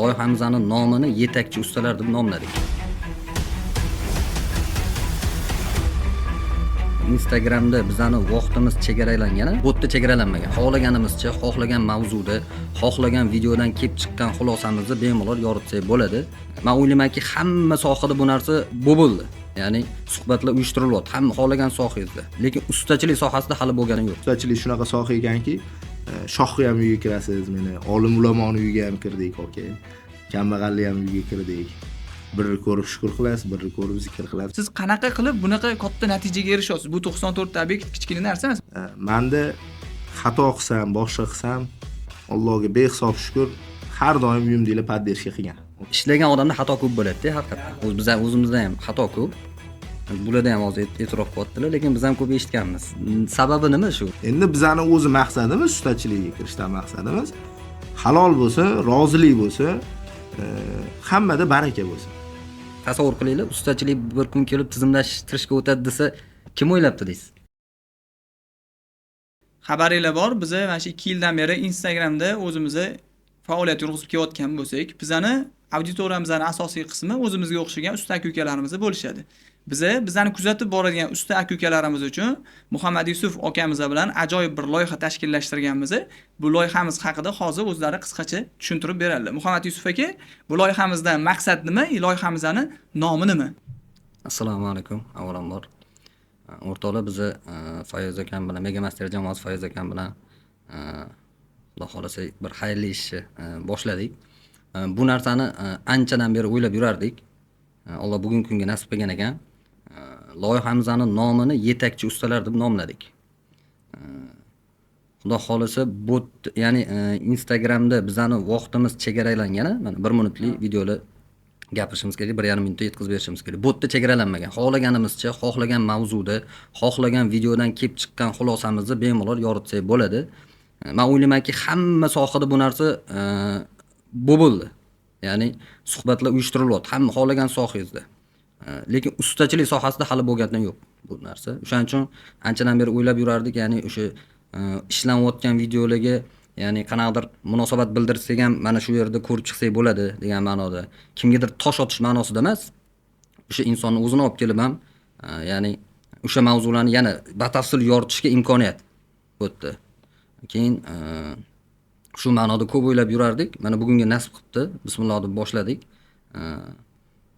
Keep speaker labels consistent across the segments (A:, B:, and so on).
A: Loyihamizni nomini yetakchi ustalar deb nomladik. Instagramda bizani vaqtimiz chegaralangan, bu yerda chegaralanmagan. Xohlaganimizcha, xohlagan mavzuda, xohlagan videodan kelib chiqqan xulosamizni bemalol yoritsak bo'ladi. Men o'ylaymanki, hamma sohada bu narsa bo'ldi. Ya'ni suhbatlar uyushtirilyapti, hamma xohlagan sohangizda. Lekin ustachilik sohasida hali bo'lgani yo'q.
B: Ustachilik shunaqa soha ekanki, shohni ham uyiga kirasiz, meni olim ulamoni uyiga ham kirdik, aka. Kambag'alni ham uyiga kirdik. Birni ko'rib shukr qilasiz, birni ko'rib zikr qilasiz.
C: Siz qanaqa qilib bunaqa katta natijaga erishyapsiz? Bu 94 ta obyekt kichkina narsa emas.
B: Menda xato qilsam, boshqa qilsam, Allohga behisob shukr, har doim uyimdagilar podдержка qilgan.
A: Ishlagan odamda xato ko'p bo'ladi-da, haqiqatan. O'z biz o'zimizda ham xato ko'p. Bularda ham hozir e'tirof qilyaptilar, lekin biz ham ko'p eshitganmiz. Sababi nima shu?
B: Endi bizani o'zi maqsadimiz, ustachilikka kirishdan maqsadimiz halol bo'lsa, rozilik bo'lsa, hammada baraka bo'lsin.
A: Tasavvur qilinglar, ustachilik bir kun kelib tizimlashtirishga o'tadi desa, kim o'ylabdi deysiz?
C: Xabaringlar bor, biz mana shu 2 yildan beri Instagramda o'zimizni faoliyat yurg'izib kelayotgan bo'lsak, bizani auditoriyamizning asosiy qismi o'zimizga o'xshagan usta aka-ukalarimiz bo'lishadi. Bizani kuzatib boradigan usta aka-ukalarimiz uchun Muhammad Yusuf akamiz bilan ajoyib bir loyiha tashkillashtirganmiz. Bu loyihamiz haqida hozir o'zlari qisqacha tushuntirib beradilar. Muhammad Yusuf aka, bu loyihamizdan maqsad nima? Loyihamizning nomi nima?
A: Assalomu alaykum, avvalambor. O'rtoqlar, bizni Fayoz akam bilan Mega Master jamoasi Fayoz akam bilan Xudo xolasa bir xayrli ishni boshladik. Bu narsani anchadan beri o'ylab yurardik. Alloh bugungi kunga nasib qilgan ekan. Loyihamizni nomini yetakchi ustalar deb nomladik. Xudo xolasa bot, ya'ni Instagramda bizani vaqtimiz chegaralangan, mana 1 minutlik videolar gapirishimiz kerak, 1,5 minutda yetkazib berishimiz kerak. Botda chegaralanmagan. Xohlaganimizcha, xohlagan mavzuda, xohlagan videodan kelib chiqqan xulosamizni bemalol yoritsak bo'ladi. Men o'ylaymanki, hamma sohada bu narsa bo'ldi. Ya'ni suhbatlar uyushtirilyapti, hamma xohlagan sohangizda. Lekin ustachilik sohasida hali bo'lgani yo'q bu narsa. O'shaning uchun anchadan beri o'ylab yurardik, ya'ni o'sha ishlanayotgan videolarga, ya'ni qanaqadir munosabat bildirsak ham mana shu yerda ko'rib chiqsak bo'ladi degan ma'noda. Kimgadir tosh otish ma'nosida emas, o'sha insonni o'zini olib kelib ham, ya'ni o'sha mavzularni yana batafsil yoritishga imkoniyat o'tdi. Keyin shu ma'noda ko'p o'ylab yurardik. Mana bugunga nasib qilibdi. Bismillah deb boshladik.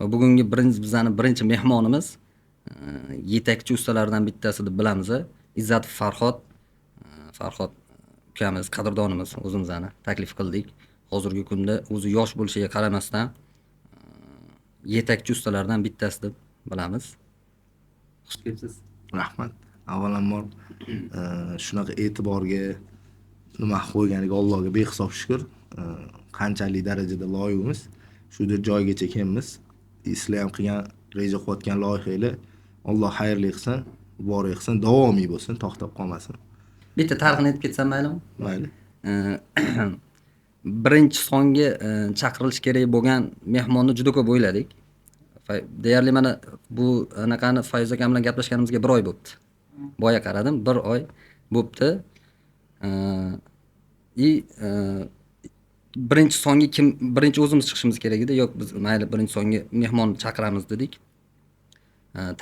A: Va bugungi bizani birinchi mehmonimiz yetakchi ustalardan bittasi deb bilamiz. Izzatov Farhod. Farhod ukamiz, qadrdonimiz, o'zimizni taklif qildik. Hozirgi kunda o'zi yosh bo'lishiga qaramasdan yetakchi ustalardan bittasi deb bilamiz. Xush kelibsiz.
B: Rahmat. Avvalambor shunaqa e'tiborga nima qo'yganiga Allohga behisob shukr. Qanchalik darajada loyiqmiz, shu joygacha kelamiz. Sizlar ham qilgan, reja qilayotgan loyihanglar Alloh xayrli qilsin, muborak qilsin, davomiy bo'lsin, to'xtab qolmasin.
A: Bitta tarixini aytib ketsam maylimi?
B: Mayli.
A: Birinchi songa chaqirilish kerak bo'lgan mehmonni juda ko'p o'yladik. Deyarli mana bu anaqani Fayoz akam bilan gaplashganimizga 1 oy bo'pti. Boya qaradim, 1 oy bo'pti. Birinchi songa kim, birinchi o'zimiz chiqishimiz kerak edi. Yo'q, biz mayli birinchi songa mehmon chaqiramiz dedik.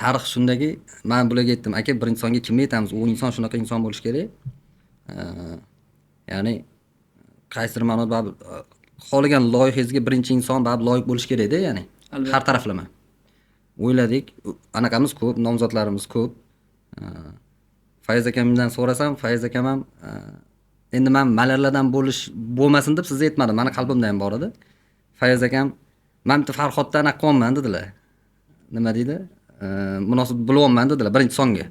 A: Tarix shundaki, men bularga aytdim, aka birinchi songa kimni aytamiz? U inson shunaqa inson bo'lishi kerak. Ya'ni qaysidir ma'noda baribir xohlagan loyihangizga birinchi inson baribir loyiq bo'lishi kerak-da, ya'ni har taraflama. O'yladik, anaqamiz ko'p, nomzodlarimiz ko'p. Fayoz akamdan so'rasam, Fayoz akam ham endi men malarlardan bo'lish bo'lmasin deb sizga aytmadim, meni qalbimda ham bor edi. Fayoz akam, men bitta Farhoddan anaqa qilyapman dedilar. Nima deydi? Munosib bo'lyapman dedilar birinchi songa.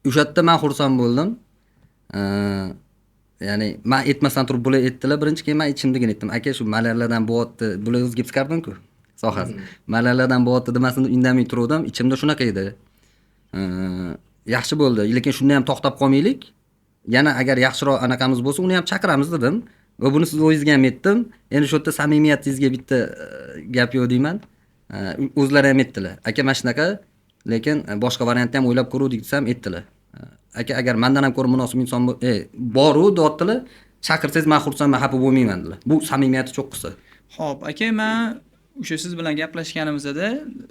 A: O'sha yerda men xursand bo'ldim. Ya'ni men aytmasdan turib bular aytdilar birinchi, keyin men ichimdagini aytdim. Aka, shu malarlardan bo'lyapti, bular o'zi gipskarton-ku sohasi. Malarlardan bo'lyapti demasin deb indamay turuvdim, ichimda shunaqa edi. Yaxshi bo'ldi, lekin shunda ham to'xtab qolmaylik. Yana agar yaxshiroq anaqamiz bo'lsa, uni ham chaqiramiz dedim. Va buni siz o'zingizga ham aytdim. Endi shu yerda samimiyatingizga bitta gap yo'q deyman. O'zlari ham aytdilar. Aka, mana shunaqa, lekin boshqa variantni ham o'ylab ko'ruvdik desam aytdilar. Aka, agar mendan ham ko'ra munosib inson boru deyaptilar, chaqirsangiz men xursandman, xafa bo'lmayman dedilar. Bu samimiyati cho'qqisi.
C: Xo'p, aka, men o'sha siz bilan gaplashganimizda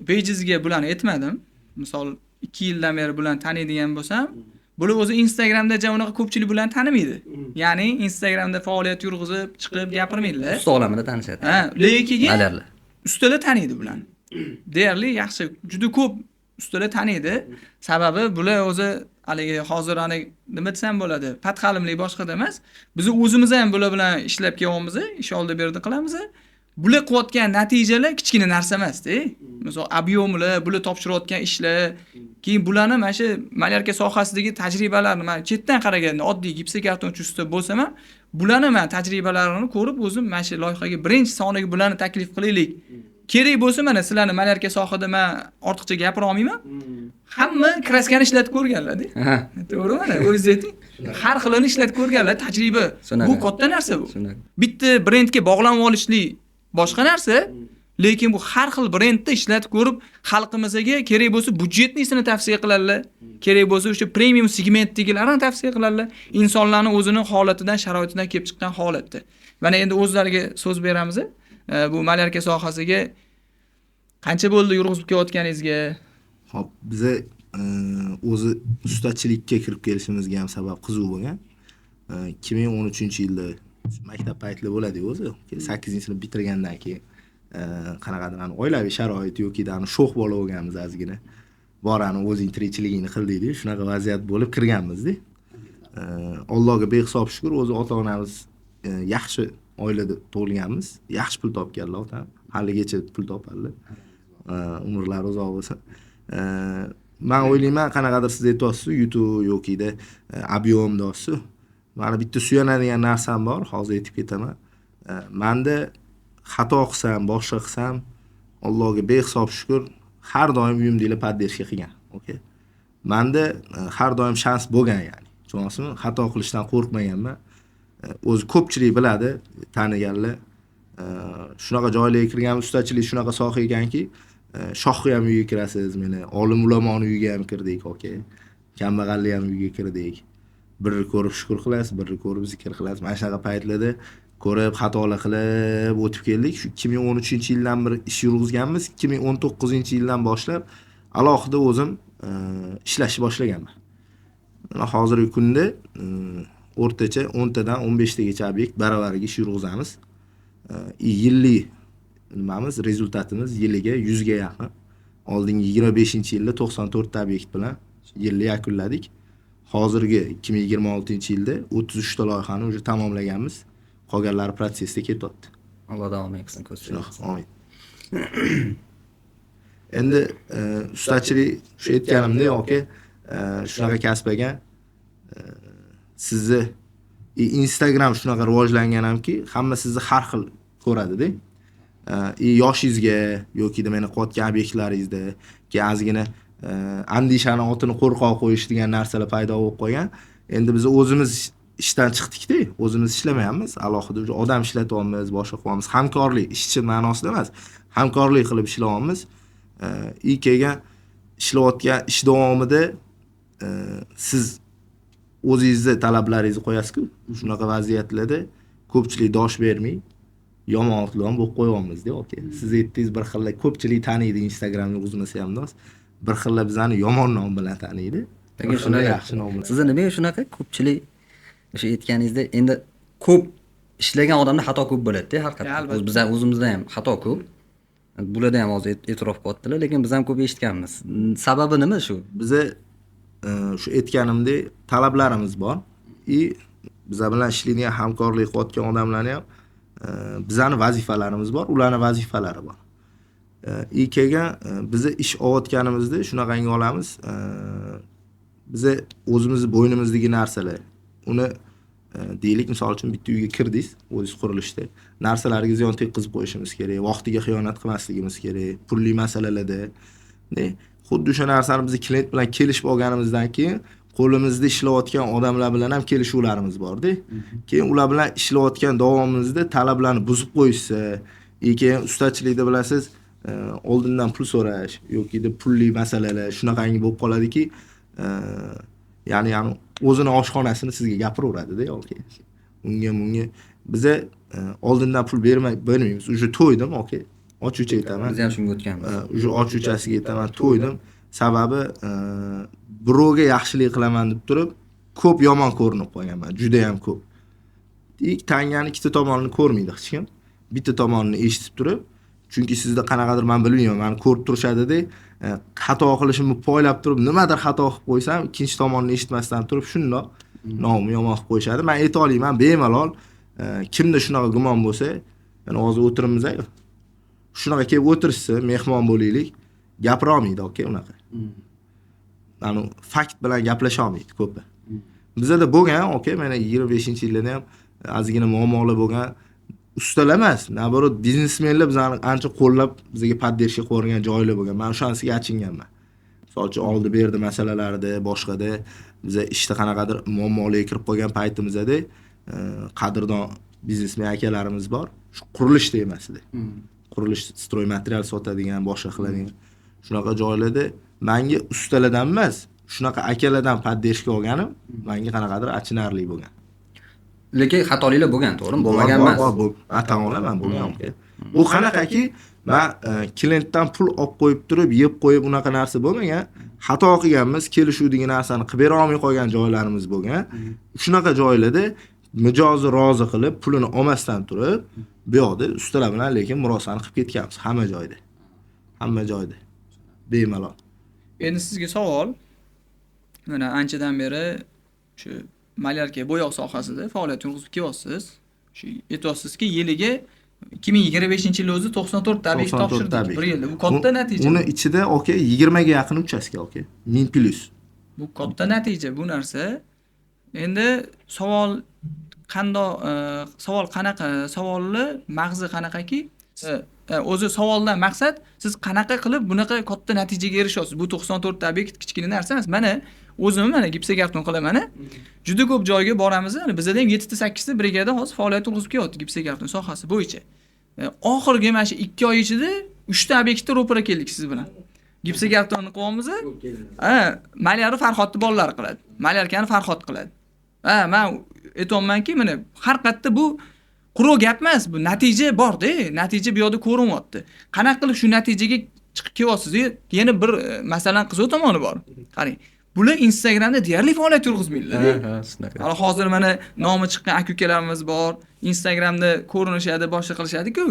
C: bejizga bularni aytmadim. Misol 2 yildan beri bularni taniydigan bo'lsam, bular o'zi Instagramda ja unaqa ko'pchilik bularni tanimaydi. Ya'ni Instagramda faoliyat yurg'izib, chiqib gapirmaydilar.
A: Usta olamida tanishadi.
C: Ha, lekin
A: Malarlar.
C: Ustalar taniydi bularni. Deyarli yaxshi, juda ko'p ustalar taniydi. Sababi bular o'zi haligi hozir ana nima desam bo'ladi, patxalimlik boshqada emas. Biz o'zimiz ham bular bilan ishlab kelyapmiz, ish oldi berdi qilamiz. Bular qilayotgan natijalar kichkina narsa emas-da. Misol объем lar, bular topshirayotgan ishlar, keyin bularni mana shu malyarka sohasidagi tajribalarni men chetdan qaraganda oddiy gipsokartonchi usta bo'lsam ham, bularni men tajribalarini ko'rib o'zim mana shu loyihaga birinchi soniga bularni taklif qilaylik. Kerak bo'lsa mana sizlarni malyarka sohada men ortiqcha gapira olmayman. Hamma краска ni ishlatib ko'rganlar-da. To'g'rimi mana o'zingiz ayting. Har xilini ishlatib ko'rganlar, tajriba. Bu katta narsa bu. Bitta brendga bog'lanib olishlik boshqa narsa, lekin bu har xil brendni ishlatib ko'rib, xalqimizga kerak bo'lsa бюджетный sini tavsiya qiladilar, kerak bo'lsa o'sha premium segmentdagilarini tavsiya qiladilar. Insonlarni o'zini holatidan, sharoitidan kelib chiqqan holatda. Mana endi o'zlariga so'z beramiz. Bu malyarka sohasiga qancha bo'ldi yurg'izib kelayotganingizga?
B: Xo'p, biza o'zi ustachilikka kirib kelishimizga ham sabab qiziq bo'lgan. 2013-yilda maktab paytida bo'ladi-yu o'zi. 8-sinf bitirgandan keyin qanaqadir oilaviy sharoit yoki sho'x bola bo'lganmiz ozgina. Borani o'zing tirikchiligingni qil deydi-yu, shunaqa vaziyat bo'lib kirganmiz-da. Allohga behisob shukr, o'zi ota-onamiz yaxshi oilada tug'ilganmiz, yaxshi pul topganlar otam, haligacha pul topadilar. Umrlari uzoq bo'lsin. Men o'ylayman, qanaqadir siz aytyapsiz, YouTube yokida объем deyapsiz. Mani bitta suyanadigan narsam bor, hozir aytib ketaman. Menda xato qilsam, boshqa qilsam, Allohga behisob shukr, har doim uyimdagilar поддержка qilgan. Okay. Menda har doim shans bo'lgan, ya'ni. Tushunyapsizmi? Xato qilishdan qo'rqmaganman. O'zi ko'pchilik biladi, taniganlar. Shunaqa joylarga kirgan ustachilik shunaqa soha ekanki, shohni ham uyiga kirasiz, meni olim ulamoni uyiga ham kirdik, okey. Kambag'alni ham uyiga kirdik. Birni ko'rib shukr qilasiz, birni ko'rib zikr qilasiz. Mana shunaqa paytlarda ko'rib, xatolar qilib o'tib keldik. Shu 2013-yildan beri ish yurg'izganmiz. 2019-yildan boshlab alohida o'zim ishlashni boshlaganman. Mana hozirgi kunda o'rtacha 10 tadan 15 tagacha obyekt baravariga ish yurg'izamiz. Yillik nimamiz, результат imiz yiliga 100 ga yaqin. Oldingi 25-yilda 94 ta obyekt bilan yilni yakunladik. Hozirgi 2026-yilda 33 ta loyihani уже tamomlaganmiz. Qolganlari процесс da ketyapti.
A: Alloh davom etsin, ko'z.
B: Amin. Endi ustachilik shu aytganimdek, aka, shunaqa kasb ekan. Sizni Instagram shunaqa rivojlangan hamki, hamma sizni har xil ko'radida. Yoshingizga yoki meni qilayotgan obyektlaringizda keyin ozgina andishani otini qo'rqoq qo'yish degan narsalar paydo bo'lib qolgan. Endi biz o'zimiz ishdan chiqdikda, o'zimiz ishlamayapmiz, alohida odam ishlatyapmiz, boshqa qilyapmiz. Hamkorlik, ishchi ma'nosida emas, hamkorlik qilib ishlayapmiz. Kelgan ishlayotgan ish davomida siz o'zingizni talablaringizni qo'yasiz-ku. Shunaqa vaziyatlarda ko'pchilik dosh bermay yomon otlar bo'lib qo'yyapmiz-da, okey. Siz aytdingiz, bir xil ko'pchilik taniydi Instagramni o'zimizda ham dos. Bir xil bizani yomon nom bilan taniydi.
A: Lekin shunaqa
B: yaxshi nom bilan.
A: Sizni nimaga shunaqa ko'pchilik o'sha aytganingizdek, endi ko'p ishlagan odamda xato ko'p bo'ladi-da, haqiqatdan.
C: O'z
A: biz o'zimizda ham xato ko'p. Bularda ham hozir e'tirof qilyaptilar, lekin biz ham ko'p eshitganmiz. Sababi nima shu?
B: Biza shu aytganimdek talablarimiz bor. И biza bilan ishlaydigan, hamkorlik qilayotgan odamlarni ham bizani vazifalarimiz bor, ularni vazifalari bor. И kelgan biza ish olayotganimizda shunaqangi olamiz, biza o'zimizni bo'ynimizdagi narsalar, uni deylik, misol uchun bitta uyga kirdingiz, o'zingiz qurilishda narsalarga ziyon tekkizib qo'yishimiz kerak, vaqtiga xiyonat qilmasligimiz kerak, pulli masalalarda. Xuddi o'sha narsani biz klient bilan kelishib olganimizdan keyin qo'limizda ishlayotgan odamlar bilan ham kelishuvlarimiz borda. Keyin ular bilan ishlayotgan davomimizda talablarni buzib qo'yishsa, keyin ustachilikda bilasiz, oldindan pul so'rash yoki pulli masalalar shunaqangi bo'lib qoladiki, ya'ni o'zini oshxonasini sizga gapiraveradida, yoki unga bunga Biza oldindan pul bermaymiz. Уже to'ydim, okey. Ochuvcha aytaman.
A: Biz ham shunga o'tganmiz.
B: Уже ochuvchasiga aytaman, to'ydim. Sababi birovga yaxshilik qilaman deb turib, ko'p yomon ko'rinib qolganman, juda ham ko'p. Ilk tangani ikkita tomonini ko'rmaydi hech kim. Bitta tomonini eshitib turib, chunki sizda qanaqadir men bilmayman, meni ko'rib turishadi-da, xato qilishimni poylab turib, nimadir xato qilib qo'ysam, ikkinchi tomonini eshitmasdan turib shundoq nomimni yomon qilib qo'yishadi. Men ayta olmayman bemalol, kimda shunaqa gumon bo'lsa, mana hozir o'tiribmiz-ku. Shunaqa kelib o'tirishsa, mehmon bo'laylik, gapira olmaydi, okey, unaqa. Ya'ni fakt bilan gaplasha olmaydi ko'pi. Bizada bo'lgan, okey, mana 25-yilda ham ozgina muammolar bo'lgan. Ustalar emas, naоборот, biznesmenlar bizani ancha qo'llab, bizga поддержка qo'ygan joylar bo'lgan. Men o'shanisiga achinganman. Misol uchun oldi berdi masalalarida, boshqada biza ishda qanaqadir muammolarga kirib qolgan paytimizda qadrdon biznesmen akalarimiz bor. Shu qurilishda emas edi. Qurilish, стройматериал sotadigan, boshqa qiladigan shunaqa joylarda menga ustalardan emas, shunaqa akalardan поддержка olganim menga qanaqadir achinarli bo'lgan.
A: Lekin xatoliklar bo'lgan, to'g'rimi? Bo'lmagan emas.
B: Bor, tan olaman, bo'lgan. U qanaqaki, men klientdan pul olib qo'yib turib, yeb qo'yib unaqa narsa bo'lmagan. Xato qilganmiz, kelishuv degan narsani qilib bera olmay qolgan joylarimiz bo'lgan. Shunaqa joylarda mijozni rozi qilib, pulini olmasdan turib, bu yoqda ustalar bilan lekin murosani qilib ketganmiz hamma joyda. Hamma joyda. Bemalol.
C: Endi sizga savol. Mana anchadan beri shu malyarka bo'yoq sohasida faoliyat yurg'izib kelyapsiz. Shu aytyapsizki, yiliga 2025-yil o'zi 94 ta obyekt topshirdik bir yilda. Bu katta natija.
B: Uni ichida okey 20 ga yaqin uchastka okey. 1000 plus.
C: Bu katta natija bu narsa. Endi savol qandoq, savol qanaqa, savolni mag'zi qanaqaki? O'zi savoldan maqsad siz qanaqa qilib bunaqa katta natijaga erishyapsiz? Bu 94 ta obyekt kichkina narsa emas. Mana o'zim mana gipsokarton qilaman. Juda ko'p joyga boramiz. Bizda ham 7 ta 8 ta brigada hozir faoliyat yurg'izib kelyapti gipsokarton sohasi bo'yicha. Oxirgi mana shu 2 oy ichida 3 ta obyektda ro'para keldik siz bilan. Gipsokartonni qilyapmiz. Ha, malyari Farhodni bolalari qiladi. Malyarkani Farhod qiladi. Ha, men aytyapmanki, mana har qayerda bu quruq gap emas, bu natija bor-da, natija bu yoqda ko'rinyapti. Qanaqa qilib shu natijaga chiqib kelyapsiz? Yana bir masalan qiziq tomoni bor. Qarang, bular Instagramda deyarli faoliyat yurg'izmaydilar.
A: Ha, shunaqa.
C: Hali hozir mana nomi chiqqan aka-ukalarimiz bor, Instagramda ko'rinishadi, boshqa qilishadi-ku.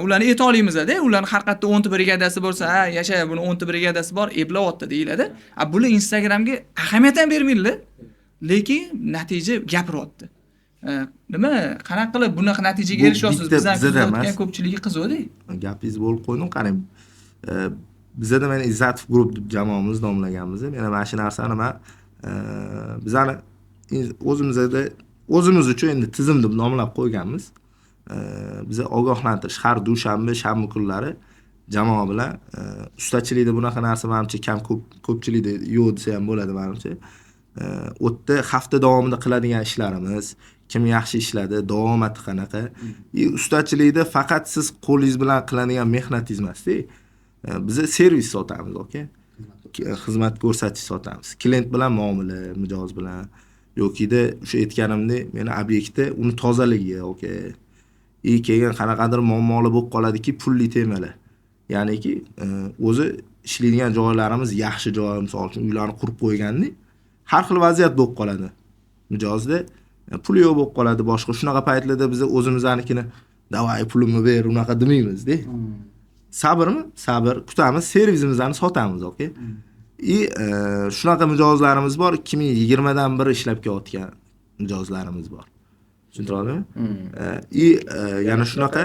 C: Ularni ayta olamiz-da, ularni har qayerda 10 ta brigadasi bo'lsa, ha, yasha, buni 10 ta brigadasi bor, eplayapti deyiladi. A bular Instagramga ahamiyat ham bermaydilar. Lekin natija gapiryapti. Nima, qanaqa qilib bunaqa natijaga erishyapsiz? Bizdan kuzatgan ko'pchiligi qiziq-da.
B: Gapingizni bo'lib qo'ydim, qarang. Bizada mana Izzatov Group deb jamoamiz nomlaganmiz. Mana mana shu narsani men bizani o'zimizda o'zimiz uchun endi tizim deb nomlab qo'yganmiz. Biza ogohlantirish har dushanba, shanba kunlari jamoa bilan ustachilikda bunaqa narsa menimcha kam, ko'pchilikda yo'q desa ham bo'ladi menimcha. U yerda hafta davomida qiladigan ishlarimiz, kim yaxshi ishladi, davomati qanaqa. Ustachilikda faqat siz qo'lingiz bilan qiladigan mehnatingiz emas-da. Biz servis sotamiz, okey? Xizmat ko'rsatish sotamiz. Klient bilan muomala, mijoz bilan yokida o'sha aytganimdek, meni obyektda uni tozaligi, okey. Keyin qanaqadir muammolar bo'lib qoladiki, pulli temalar. Ya'niki, o'zi ishlaydigan joylarimiz yaxshi joy, misol uchun uylarni qurib qo'yganda har xil vaziyat bo'lib qoladi. Mijozda pul yo'q bo'lib qoladi, boshqa shunaqa paytlarda biz o'zimiznikini davay pulimni ber unaqa demaymiz-da. Sabrmi? Sabr, kutamiz, servisimizni sotamiz, okey. Shunaqa mijozlarimiz bor, 2020 dan beri ishlab kelayotgan mijozlarimiz bor. Tushuntira oldimmi? Yana shunaqa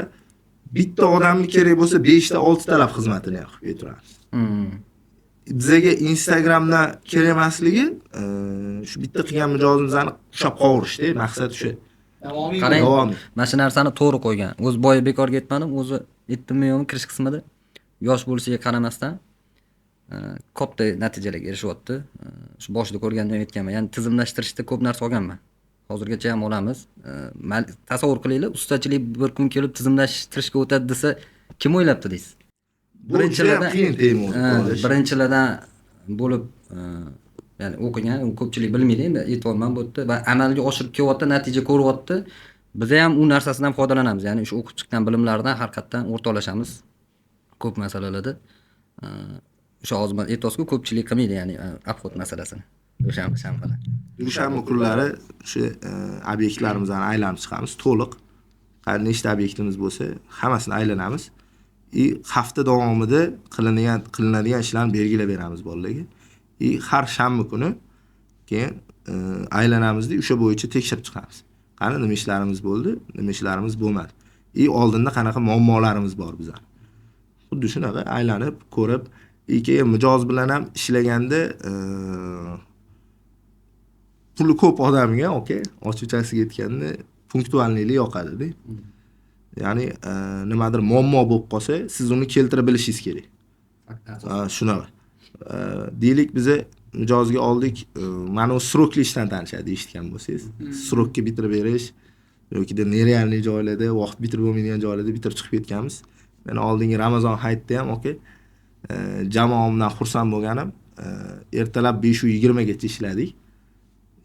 B: bitta odamga kerak bo'lsa 5 ta 6 talab xizmatini ham qilib beramiz. Bizga Instagramdan kerak emasligi, shu bitta qilgan mijozimizni ushlab qolishda, maqsad o'sha.
A: Qarang, mana shu narsani to'g'ri qo'ygan. O'zi boya bekorga aytmadim, o'zi aytdimmi yo'qmi kirish qismida yosh bo'lishiga qaramasdan katta natijalarga erishyapti. Shu boshida ko'rganda ham aytganman, ya'ni tizimlashtirishda ko'p narsa olganman. Hozirgacha ham olamiz. Tasavvur qilinglar, ustachilik bir kun kelib tizimlashtirishga o'tadi desa, kim o'ylabdi deysiz? Birinchilardan bo'lib, ya'ni o'qigan, ko'pchilik bilmaydi endi, aytyapman bu yerda va amalga oshirib kelyapti, natija ko'ryapti. Biz ham u narsasidan foydalanamiz. Ya'ni o'sha o'qib chiqqan bilimlardan har qayerdan o'rtoqlashamiz ko'p masalalarda. O'sha hozir aytyapsiz-ku, ko'pchilik qilmaydi, ya'ni обход masalasini. Dushanba, shanbalar.
B: Dushanba kunlari o'sha obyektlarimizni aylanib chiqamiz to'liq. Nechta obyektimiz bo'lsa, hammasini aylanamiz. И hafta davomida qilinadigan ishlarni belgilab beramiz bolalarga. И har shanba kuni keyin aylanamizda o'sha bo'yicha tekshirib chiqamiz. Qani nima ishlarimiz bo'ldi, nima ishlarimiz bo'lmadi. И oldinda qanaqa muammolarimiz bor bizlar. Xuddi shunaqa aylanib, ko'rib, keyin mijoz bilan ham ishlaganda puli ko'p odamga, okey, ochiqchasiga aytganda пунктуальный lik yoqadi-da. Ya'ni nimadir muammo bo'lib qolsa, siz uni keltira bilishingiz kerak. Shunaqa. Deylik, biza mijozga oldik, mana u срок li ishdan tanishadi, eshitgan bo'lsangiz. Срок ka bitirib berish yoki нереальный joylarda, vaqt bitirib bo'lmaydigan joylarda bitirib chiqib ketganmiz. Men oldingi Ramazon hayitda ham, okey, jamoamdan xursand bo'lganim, ertalab 5:20 gacha ishladik.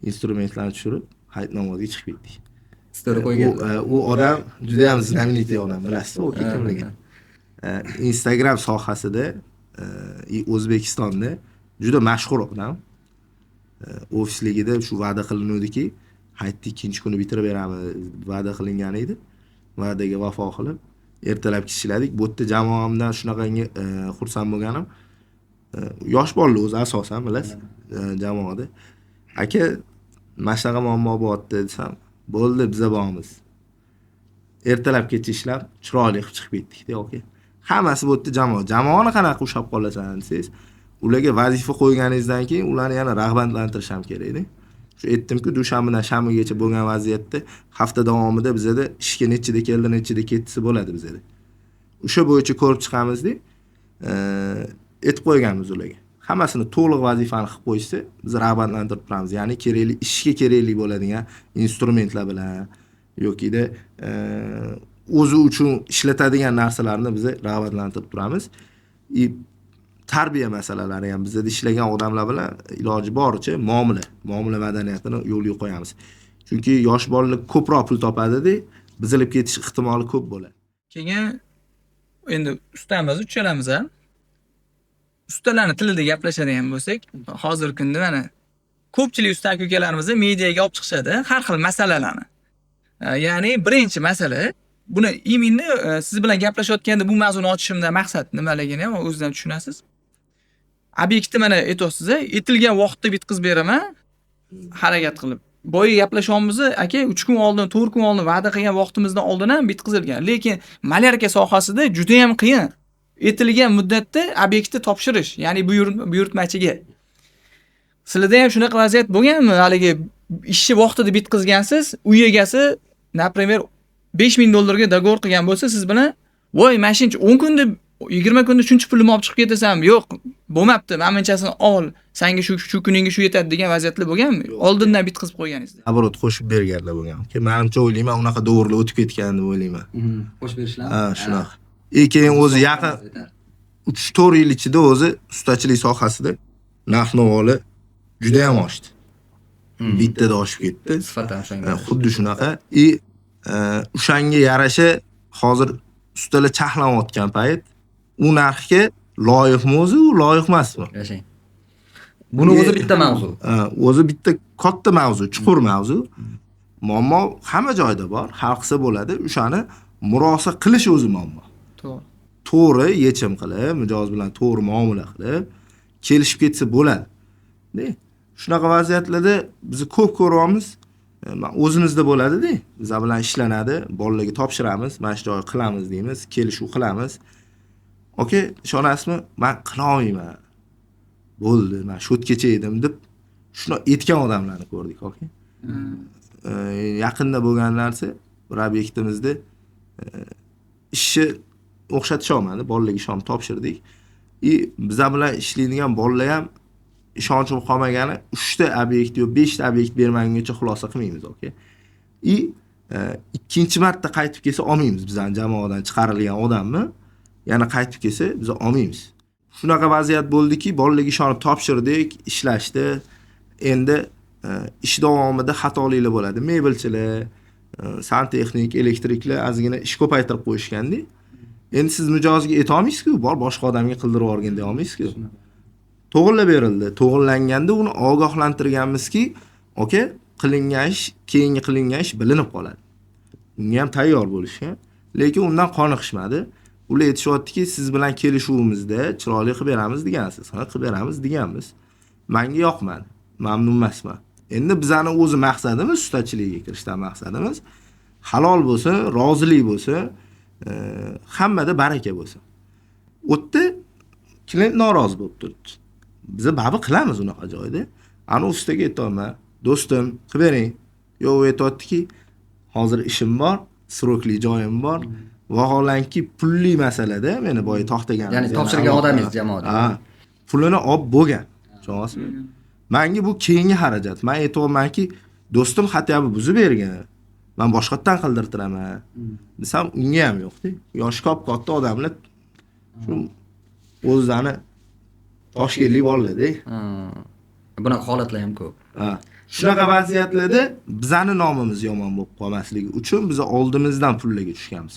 B: Instrumentlarni tushirib, hayit namoziga chiqib ketdik.
A: Story qo'ygan.
B: U odam juda ham знаменитый odam, bilasiz, u kimligini. Instagram sohasida, O'zbekistonda juda mashhur odam. Ofisligida shu va'da qilinuvdiki, hayitni ikkinchi kuni bitirib beramiz va'da qilingan edi. Va'daga vafo qilib, ertalabki ishladik. Bu yerda jamoamdan shunaqangi xursand bo'lganim, yosh bolalar o'zi asosan bilasiz, jamoada. Aka, mana shunaqa muammo bo'lyapti desam, bo'ldi, biza bormiz. Ertalabgacha ishlab, chiroyli qilib chiqib ketdik-da, okey. Hammasi bu yerda jamoa. Jamoani qanaqa ushlab qolasan desangiz, ularga vazifa qo'yganingizdan keyin ularni yana rag'batlantirish ham kerak-da. Shu aytdimku, dushanbadan shanbagacha bo'lgan vaziyatda hafta davomida bizada ishga nechida keldi, nechida ketdisi bo'ladi bizada. O'sha bo'yicha ko'rib chiqamizda, aytib qo'yganmiz ularga. Hammasini to'liq vazifani qilib qo'yishsa, biz rag'batlantirib turamiz. Ya'ni kerakli ishga kerakli bo'ladigan instrumentlar bilan yokida o'zi uchun ishlatadigan narsalarni biz rag'batlantirib turamiz. Tarbiya masalalari ham bizda ishlagan odamlar bilan iloji boricha muomala madaniyatini yo'lga qo'yamiz. Chunki yosh bolalar ko'proq pul topadi-da, buzilib ketish ehtimoli ko'p bo'ladi.
C: Keyin endi ustamiz, uchalamiz ham. Ustalarning tilida gaplashadigan bo'lsak, hozirgi kunda mana ko'pchilik usta aka-ukalarimizni mediaga olib chiqishadi har xil masalalarni. Ya'ni birinchi masala, buni именно siz bilan gaplashayotganda bu mavzuni ochishimdan maqsad nimaligini ham o'zingizdan tushunasiz. Obyektni mana aytyapsiz, aytilgan vaqtda bitkazib beraman, harakat qilib. Boya gaplashyapmiz, aka 3 kun oldin, 4 kun oldin va'da qilgan vaqtimizdan oldin ham bitkazilgan. Lekin малярка sohasida juda ham qiyin. Aytilgan muddatda obyektni topshirish, ya'ni buyurtmachiga. Sizlarda ham shunaqa vaziyat bo'lganmi? Haligi ishni vaqtida bitkazgansiz, uy egasi, например, $5000 ga договор qilgan bo'lsa, siz bilan, "Voy, mana shuncha 10 kunda, 20 kunda shuncha pulimni olib chiqib ketasan." Yo'q, bo'lmabdi. Mana bunchasini ol, senga shu kuningga shu yetadi degan vaziyatlar bo'lganmi? Oldindan bitkazib qo'yganingizda.
B: Оборот qo'shib berganlar bo'lgan. Keyin menimcha o'ylayman, unaqa договор lar o'tib ketgan deb o'ylayman.
A: Qo'shib berishlar.
B: Ha, shunaqa. Keyin o'zi yaqin 3-4 yil ichida o'zi ustachilik sohasida narx-navolar juda ham oshdi. Bittada oshib ketdi.
A: Sifat ham o'shanga.
B: Xuddi shunaqa. O'shanga yarasha hozir ustalar chaqlanayotgan payt u narxga loyiqmi o'zi, u loyiq emasmi?
A: Yashang. Buni o'zi bitta mavzu.
B: O'zi bitta katta mavzu, chuqur mavzu. Muammo hamma joyda bor, hal qilsa bo'ladi. O'shani murosa qilish o'zi muammo.
C: To'g'ri.
B: To'g'ri yechim qilib, mijoz bilan to'g'ri muomala qilib, kelishib ketsa bo'ladi. Shunaqa vaziyatlarda biz ko'p ko'ryapmiz. O'zimizda bo'ladi-da. Bizlar bilan ishlanadi, bolalarga topshiramiz, mana shu joyni qilamiz deymiz, kelishuv qilamiz. Okey, ishonasizmi? Men qila olmayman. Bo'ldi, men shu yergacha edim deb shuni aytgan odamlarni ko'rdik, okey. Yaqinda bo'lgan narsa, bir obyektimizda ishni o'xshatish olmadi, bolalarga ishonib topshirdik. Bizlar bilan ishlaydigan bolalar ham ishonchim qolmagani 3 ta obyekt yo 5 ta obyekt bermagungacha xulosa qilmaymiz, okey. Ikkinchi marta qaytib kelsa olmaymiz, bizning jamoadan chiqarilgan odamni yana qaytib kelsa biz olmaymiz. Shunaqa vaziyat bo'ldiki, bolalarga ishonib topshirdik, ishlashdi. Endi ish davomida xatoliklar bo'ladi. Mebelchilar, Santexnik, elektriklar ozgina ish ko'paytirib qo'yishganda, endi siz mijozga aytolmaysiz-ku, bor boshqa odamga qildirib yuborgin deya olmaysiz-ku. To'g'rilab berildi. To'g'irlanganda uni ogohlantirganmizki, aka, qilingan ish, keyingi qilingan ish bilinib qoladi. Unga ham tayyor bo'lishgan, lekin undan qoniqishmadi. Ular aytishyaptiki, siz bilan kelishuvimizda chiroyli qilib beramiz degansiz. Ha, qilib beramiz deganmiz. Menga yoqmadi. Mamnun emasman. Endi bizani o'zi maqsadimiz, ustachilikka kirishdan maqsadimiz halol bo'lsin, rozilik bo'lsin, hammada baraka bo'lsin. U yerda klient norozi bo'lib turibdi. Biz baribir qilamiz unaqa joyda. Ana ustaga aytyapman, do'stim, qilib bering. Yo'q, u aytyaptiki, hozir ishim bor, srokli joyim bor. Vaholanki pulli masalada meni boya to'xtaganimiz.
A: Ya'ni topshirgan odamingiz jamoada.
B: Ha, pulini olib bo'lgan. Tushunyapsizmi? Menga bu keyingi xarajat. Men aytyapmanki, do'stim xatyabni buzib bergan. Men boshqatdan qildirtiraman. Desam, unga ham yo'q-da. Yoshi katta odamlar shu o'zlarini Toshkentlik bolalar-da.
A: Bunaqa holatlar ham ko'p.
B: Ha. Shunaqa vaziyatlarda bizani nomimiz yomon bo'lib qolmasligi uchun biz oldimizdan pullarga tushganmiz.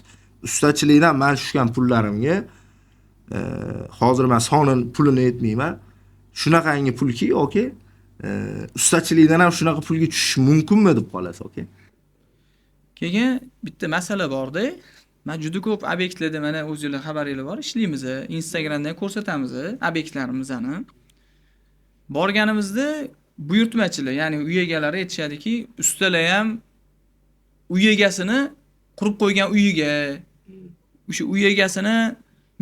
B: Ustachilikdan men tushgan pullarimga hozir men sonini pulini aytmayman. Shunaqangi pulki, aka, ustachilikdan ham shunaqa pulga tushish mumkinmi deb qolasiz, aka.
C: Keyin bitta masala borda. Men juda ko'p obyektlarda mana o'zingizlar xabaringlar bor, ishlaymiz, Instagramda ham ko'rsatamiz obyektlarimizni. Borganimizda buyurtmachilar, ya'ni uy egalari aytishadiki, ustalar ham uy egasini qurib qo'ygan uyiga, o'sha uy egasini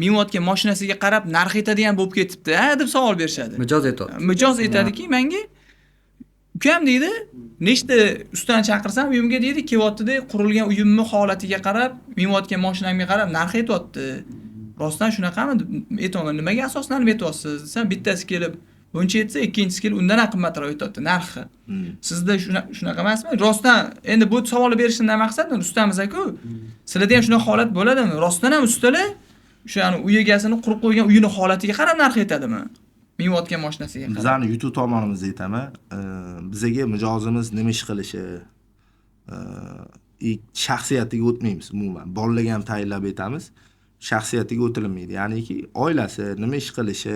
C: minayotgan mashinasiga qarab narx aytadigan bo'lib ketibdi, ha deb savol berishadi.
A: Mijoz aytadi.
C: Mijoz aytadiki, menga ukam deydi, nechta ustani chaqirsam uyimga deydi, kelyapti-da, qurilgan uyimni holatiga qarab, minayotgan mashinamga qarab narx aytyapti. Rostdan shunaqami deb aytaman, nimaga asoslanib aytyapsiz desam, bittasi kelib buncha aytsa, ikkinchisi kelib undan ham qimmatroq aytyapti narxi. Sizda shunaqa emasmi? Rostdan endi bu savolni berishimdan maqsad ustamiz-ku. Sizlarda ham shunaqa holat bo'ladimi? Rostdan ham ustalar o'sha uy egasini qurib qo'ygan uyini holatiga qarab narx aytadimi? Minayotgan mashinasiga qarab.
B: Bizani YouTube tomonimizda aytaman, bizaga mijozimiz nima ish qilishi, shaxsiyatiga o'tmaymiz umuman. Bolalarga ham tayinlab aytamiz, shaxsiyatiga o'tilmaydi. Ya'niki oilasi nima ish qilishi,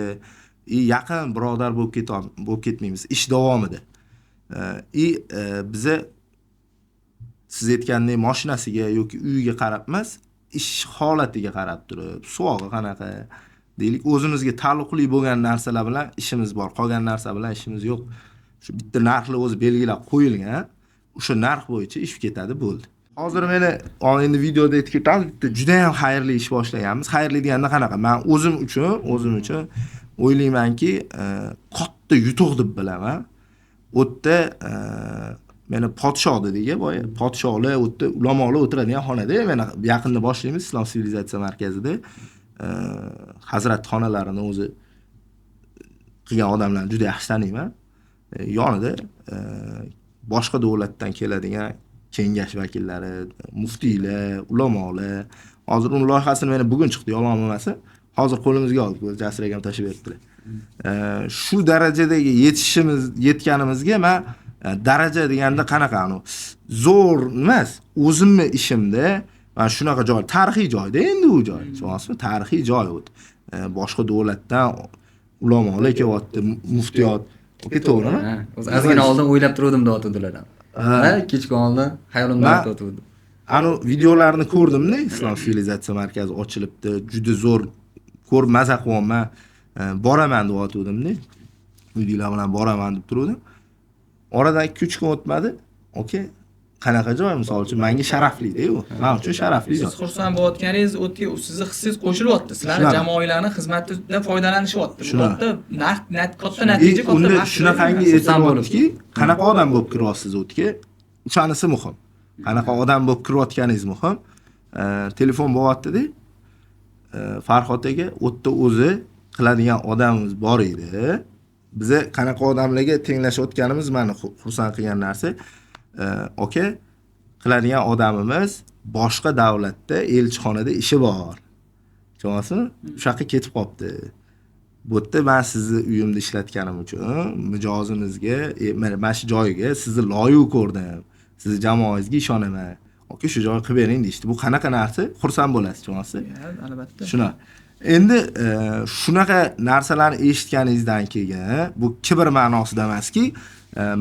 B: yaqin birodar bo'lib ketmaymiz ish davomida. Biza siz aytgandek mashinasiga yoki uyiga qarab emas, ish holatiga qarab turib, suvog'i qanaqa deylik, o'zimizga taalluqli bo'lgan narsalar bilan ishimiz bor, qolgan narsa bilan ishimiz yo'q. Shu bitta narxli o'zi belgilab qo'yilgan, o'sha narx bo'yicha ish ketadi, bo'ldi. Hozir meni endi videoda aytib ketamiz, bitta juda ham xayrli ish boshlaganmiz. Xayrli deganda qanaqa? Men o'zim uchun o'ylaymanki, katta yutuq deb bilaman. U yerda meni podshoh dedik, boya podshohlar, u yerda ulamolar o'tiradigan xonada, mana yaqinda boshlaymiz Islom sivilizatsiya markazida. Hazrat xonalarini o'zi qilgan odamlarni juda yaxshi taniyman. Yonida boshqa davlatdan keladigan kengash vakillari, muftiylar, ulamolar. Hozir uning loyihasini mana bugun chiqdi, yolg'on bo'lmasa. Hozir qo'limizga oldik, o'zi Jasur akam tashlab berdilar. Shu darajadagi yetganimizga men daraja deganda qanaqa, zo'r emas, o'zimni ishimda mana shunaqa joy, tarixiy joyda endi u joy. Tushunyapsizmi? Tarixiy joy u. Boshqa davlatdan ulamolar kelyapti, muftiyot. To'g'rimi?
A: O'zi ozgina oldin o'ylab turdim deyotgandilar. Ha, kechki oldin xayolimda o'tdi.
B: Anu videolarni ko'rdimda, Islom sivilizatsiya markazi ochilibdi, juda zo'r, ko'rib maza qilyapman, boraman deb o'tdimda. Uydagilar bilan boraman deb turdim. Oradan 2-3 kun o'tmadi. Okey, qanaqa joy misol uchun menga sharafli-da u. Men uchun sharafli joy.
C: Siz xursand bo'layotganingiz o'tga sizni hissingiz qo'shilyapti. Sizlarni jamoalarning xizmatidan foydalanishyapti. Bu katta katta natija, katta
B: maqsad. Shunaqangi e'tiborki, qanaqa odam bo'lib kiryapsiz o'tga, o'shanisi muhim. Qanaqa odam bo'lib kirayotganingiz muhim. Telefon bo'lyapti-da. Farhod aka, o'tda o'zi qiladigan odamimiz bor edi. Biza qanaqa odamlarga tenglashayotganimiz meni xursand qilgan narsa. Aka, qiladigan odamimiz boshqa davlatda elchixonada ishi bor. Tushunyapsizmi? O'sha yoqqa ketib qolibdi. Bu yerda men sizni uyimda ishlatganim uchun mijozimizga, mana shu joyiga sizni loyiq ko'rdim. Sizni jamoangizga ishonaman. Aka, shu joyni qilib bering deyishdi. Bu qanaqa narsa? Xursand bo'lasiz, tushunasiz?
C: Albatta.
B: Shunaqa. Endi shunaqa narsalarni eshitganingizdan keyin bu kibr ma'nosida emaski,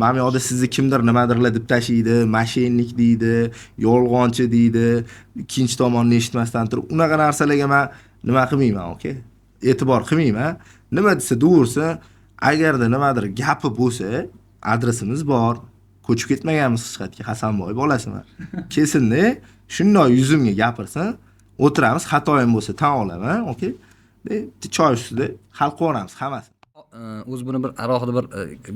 B: mana bu yoqda sizni kimdir nimadirlar deb tashiydi, мошенник deydi, yolg'onchi deydi, ikkinchi tomonni eshitmasdan turib, unaqa narsalarga man nima qilmayman, aka? E'tibor qilmayman. Nima desa deversin, agarda nimadir gapi bo'lsa, adresimiz bor. Ko'chib ketmaganmiz hech qayerga, Hasanboy bolasiman. Kelsinda, shundoq yuzimga gapirsin, o'tiramiz, xatoyim bo'lsa tan olaman, okey? Choy ustida hal qilib yuboramiz hammasini.
A: O'zi buni bir alohida bir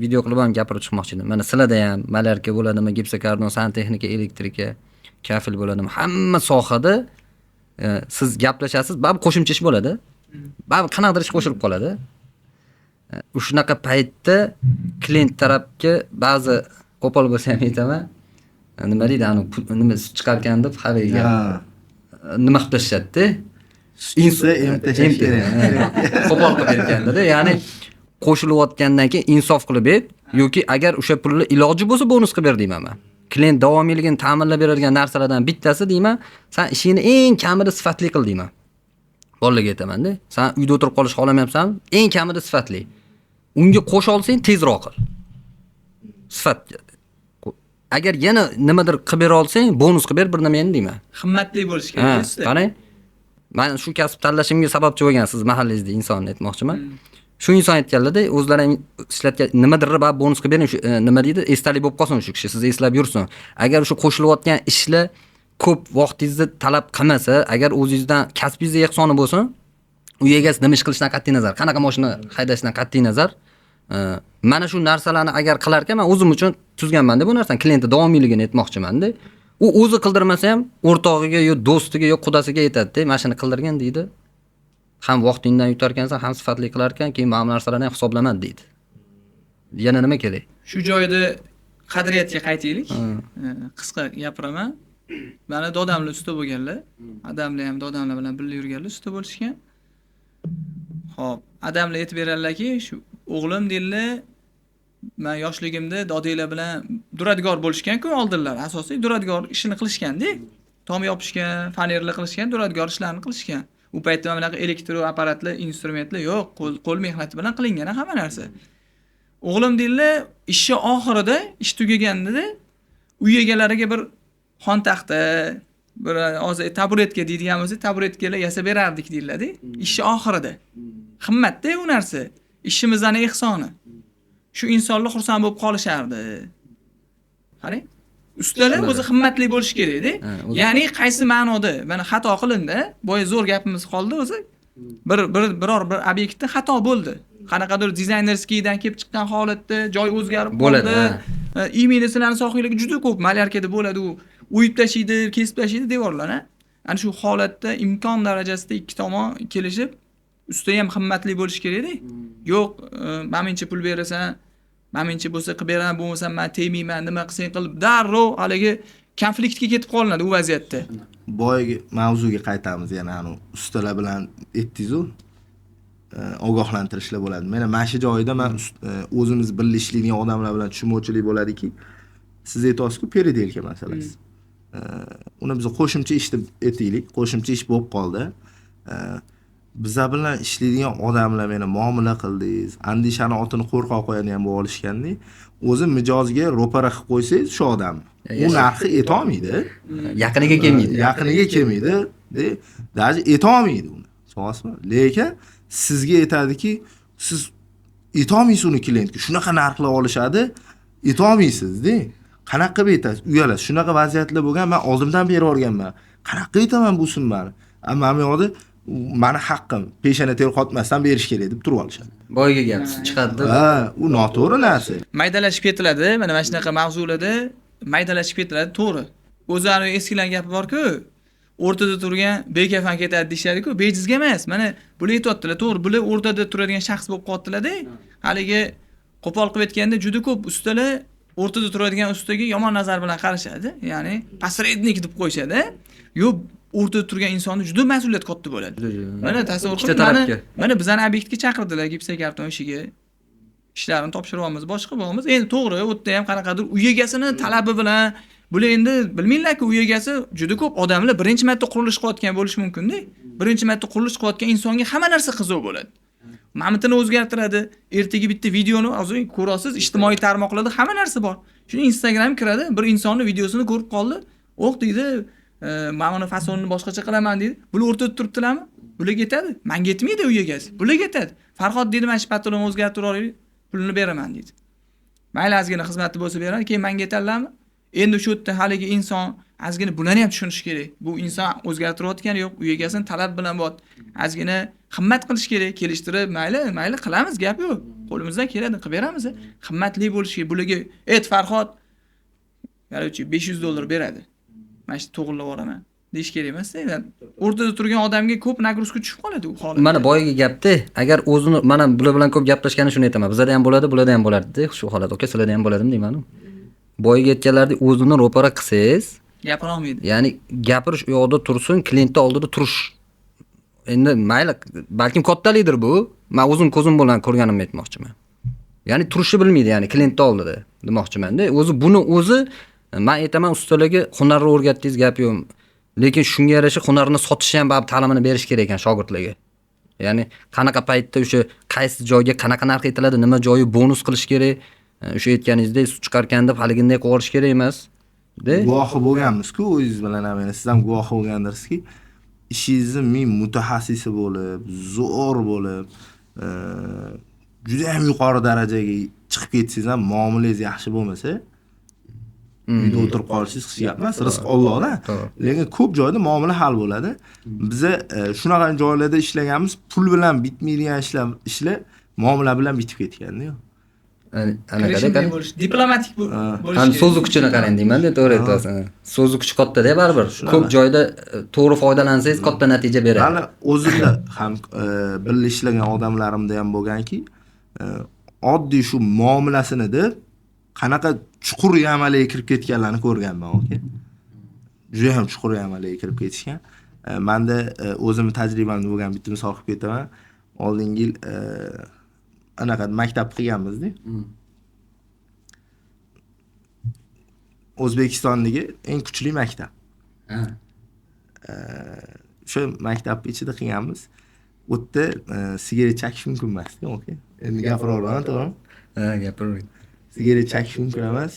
A: video qilib ham gapirib chiqmoqchi edim. Mana sizlarda ham малярка bo'ladimi, gipsokarton, santexnika, elektrika, kafel bo'ladimi, hamma sohada siz gaplashasiz, baribir qo'shimcha ish bo'ladi. Baribir qanaqadir ish qo'shilib qoladi. Shunaqa paytda klient tarafga ba'zi qo'pol bo'lsa ham aytaman, nima deydi, anu nima chiqarkan deb haligi nima qilib tashlashadi-da.
B: Insa em tashlash kerak.
A: Qo'pol qilib berganda, ya'ni qo'shilayotgandan keyin insof qilib ber yoki agar o'sha pulni iloji bo'lsa bonus qilib ber deyman man. Klient davomiyligini ta'minlab beradigan narsalardan bittasi deyman, san ishingni eng kamida sifatli qil deyman. Bolalarga aytaman-da, san uyda o'tirib qolish xohlamayapsanmi? Eng kamida sifatli. Unga qo'sha olsang tezroq qil. Sifat. Agar yana nimadir qilib bera olsang, bonus qilib ber bir nimani deyman.
C: Qimmatli bo'lishi kerak.
A: Qarang. Men shu kasb tanlashimga sababchi bo'lgan siz mahallangizda insonni aytmoqchiman. Shu inson aytganlarda, o'zlari ham ishlatgan nimadir baribir bonus qilib bering, shu nima deydi, esdalik bo'lib qolsin shu kishi, sizni eslab yursin. Agar o'sha qo'shilayotgan ishlar ko'p vaqtingizni talab qilmasa, agar o'zingizdan kasbingizda ehsoni bo'lsin, uy egasi nima ish qilishidan qat'iy nazar, qanaqa mashina haydashidan qat'iy nazar, mana shu narsalarni agar qilar ekan, men o'zim uchun tuzganman-da bu narsani, klientni davomiyligini aytmoqchiman-da. U o'zi qildirmasa ham o'rtog'iga yo do'stiga yo qudasiga aytadi-da, mana shuni qildirgin deydi. Ham vaqtingdan yutar ekansan, ham sifatli qilar ekan, keyin mana bu narsalarni ham hisoblamadi deydi. Yana nima kerak?
C: Shu joyda qadriyatga qaytaylik. Qisqa gapiraman. Mani dodamlar usta bo'lganlar. Adamlar ham dodamlar bilan birga yurganlar, usta bo'lishgan. Xo'p, adamlar aytib beradilarki, shu o'g'lim deydilar, men yoshligimda dodanglar bilan duradgor bo'lishgan-ku oldinlar. Asosiy duradgor ishini qilishgan-da. Tom yopishgan, fanerlar qilishgan, duradgor ishlarini qilishgan. U paytda mana bunaqa elektro apparatlar, instrumentlar yo'q, qo'l mehnati bilan qilingan hamma narsa. O'g'lim deydilar, ishi oxirida, ish tugaganda uy egalariga bir xontaxta, bir hozir taburetka deydigan bo'lsa, taburetkalar yasab berardik deyiladi. Ishi oxirida. Qimmatda u narsa. Ishimizning ehsoni. Shu insonlar xursand bo'lib qolishardi. Qarang. Ustalar o'zi qimmatli bo'lishi kerak-da. Ya'ni qaysi ma'noda? Mana xato qilindi, boya zo'r gapimiz qoldi o'zi. Biror bir obyektda xato bo'ldi. Qanaqadir dizaynerskiydan kelib chiqqan holatda joy o'zgarib qoldi. Именно sizlarning sohangizga juda ko'p малярка da bo'ladi u. O'yib tashiydi, kesib tashiydi devorlarni. Ana shu holatda imkon darajasida ikki tomon kelishib, usta ham qimmatli bo'lishi kerak-da. Yo'q, menimcha pul berasan, menimcha bo'lsa qilib beraman, bo'lmasa men tegmayman, nima qilsang qil, darrov haligi konfliktga ketib qolinadi u vaziyatda.
B: Boyagi mavzuga qaytamiz yana, anu ustalar bilan aytdingiz-u, ogohlantirishlar bo'ladi. Mana shu joyida men o'zimiz birga ishlaydigan odamlar bilan tushunmovchilik bo'ladiki, siz aytasiz-ku переделка masalasi. Uni biz qo'shimcha ish deb aytaylik, qo'shimcha ish bo'lib qoldi. Biza bilan ishlaydigan odamlar meni muomala qildingiz, andishani otini qo'rqoq qo'yadigan bo'lib olishganda, o'zi mijozga ro'para qilib qo'ysangiz shu odam u narxi aytolmaydi,
A: yaqiniga kelmaydi,
B: yaqiniga kelmaydi, даже aytolmaydi uni. Tushunasizmi? Lekin sizga aytadiki, siz aytolmaysiz uni klientga, shunaqa narxlar olishadi, aytolmaysiz-da. Qanaqa qilib aytasiz? Uyalasiz. Shunaqa vaziyatlar bo'lgan, men oldimdan berib yuborganman. Qanaqa qilib aytaman bu summani? Ammo bu yoqda mani haqqim, peshona ter qotmasdan berish kerak deb turib olishadi.
A: Boyagi gap chiqadi.
B: Ha, u noto'g'ri narsa.
C: Maydalashib ketiladi, mana shunaqa mavzularda maydalashib ketiladi, to'g'ri. O'zlari eskilar gapi bor-ku, o'rtada turgan bekafan ketadi deyishadi-ku, bejizga emas. Mana bular aytayaptilar, to'g'ri, bular o'rtada turadigan shaxs bo'lib qolyaptilar-da. Haligi qo'pol qilib aytganda juda ko'p ustalar o'rtada turadigan ustaga yomon nazar bilan qarashadi, ya'ni посредник deb qo'yishadi. Yo'q, o'rtada turgan insonni juda mas'uliyat katta bo'ladi. Mana tasavvur qiling, mana bizani obyektga chaqirdilar gipsokarton ishiga. Ishlarini topshiryapmiz, boshqa bo'lamiz. Endi to'g'ri, u yerda ham qanaqadir uy egasini talabi bilan Bular endi bilmanglar-ku, uy egasi juda ko'p odamlar birinchi marta qurilish qilayotgan bo'lishi mumkin-da. Birinchi marta qurilish qilayotgan insonga hamma narsa qiziq bo'ladi. Mamitini o'zgartiradi. Ertaga bitta videoni hozir ko'rasiz, ijtimoiy tarmoqlarda hamma narsa bor. Shuni Instagram kiradi, bir insonni videosini ko'rib qoldi. "O'q" deydi, "Men uni fasonini boshqacha qilaman" deydi. Bular o'rtada turibdilarmi? Bular ketadi. Menga yetmaydi uy egasi. Bular ketadi. Farhod deydi, "Men shu patologni o'zgartirib olaylik, pulini beraman" deydi. Mayli, ozgina xizmati bo'lsa beradi, keyin menga yetadilarmi? Endi shu yerda haligi inson ozgina bularni ham tushunishi kerak. Bu inson o'zgartirayotgani yo'q, uy egasini talab bilan bor. Ozgina himmat qilish kerak, kelishtirib, mayli, mayli qilamiz, gap yo'q. Qo'limizdan keladi, qilib beramiz. Himmatli bo'lish kerak. Bularga, "Et Farhod, короче, $500 beradi. Mana shu to'g'rilab yuboraman" deyish kerak emas-da. O'rtada turgan odamga ko'p нагрузка tushib qoladi u holatda.
A: Mana boyagi gapda, agar o'zini, mana bular bilan ko'p gaplashgani shuni aytaman. Bizada ham bo'ladi, bularda ham bo'ladi-da, shu holat. Okey, sizlarda ham bo'ladimi deyman. Boyagi aytganlaridek o'zini ro'para qilsangiz,
C: gapira olmaydi.
A: Ya'ni gapirish u yoqda tursin, klientni oldida turish. Endi mayli, balkim kattalikdir bu. Men o'zim ko'zim bilan ko'rganimni aytmoqchiman. Ya'ni turishni bilmaydi, ya'ni klientni oldida demoqchiman-da. O'zi buni o'zi men aytaman, ustalarga hunarni o'rgatdingiz, gap yo'q. Lekin shunga yarasha hunarni sotishni ham baribir ta'limini berish kerak ekan shogirdlarga. Ya'ni qanaqa paytda o'sha qaysi joyga qanaqa narx aytiladi, nima joyi bonus qilish kerak. O'sha aytganingizdek sut chiqarkan deb haliginday qilib yuborish kerak emas. De?
B: Guvohi bo'lganmiz-ku o'zingiz bilan ham, siz ham guvohi bo'lgandirsizki, ishingizni ming mutaxassisi bo'lib, zo'r bo'lib, juda ham yuqori darajaga chiqib ketsangiz ham muomalangiz yaxshi bo'lmasa, uyda o'tirib qolishingiz hech gap emas, rizq Allohdan. Lekin ko'p joyda muomala hal bo'ladi. Biza shunaqa joylarda ishlaganmiz, pul bilan bitmaydigan ishlar muomala bilan bitib ketganda.
C: Bo'lish, diplomatik bo'lish.
A: Ham so'zi kuchini qarang deyman-da, to'g'ri aytyapsiz. So'zi kuchi katta-da baribir. Ko'p joyda to'g'ri foydalansangiz katta natija beradi.
B: Mani o'zimda ham birga ishlagan odamlarimda ham bo'lganki, oddiy shu muomalasini deb qanaqa chuqur yamalarga kirib ketganlarni ko'rganman, okey. Juda ham chuqur yamalarga kirib ketishgan. Menda o'zimni tajribamda bo'lgan bitta misol qilib ketaman. Oldingi yil anaqa maktab qilganmiz-da. O'zbekistondagi eng kuchli maktab. O'sha maktabning ichida qilganmiz. U yerda sigaret chekish mumkin emas-da, okey. Endi gapiraveraman, to'g'rimi?
A: Ha, gapiravering.
B: Sigaret chekish mumkin emas.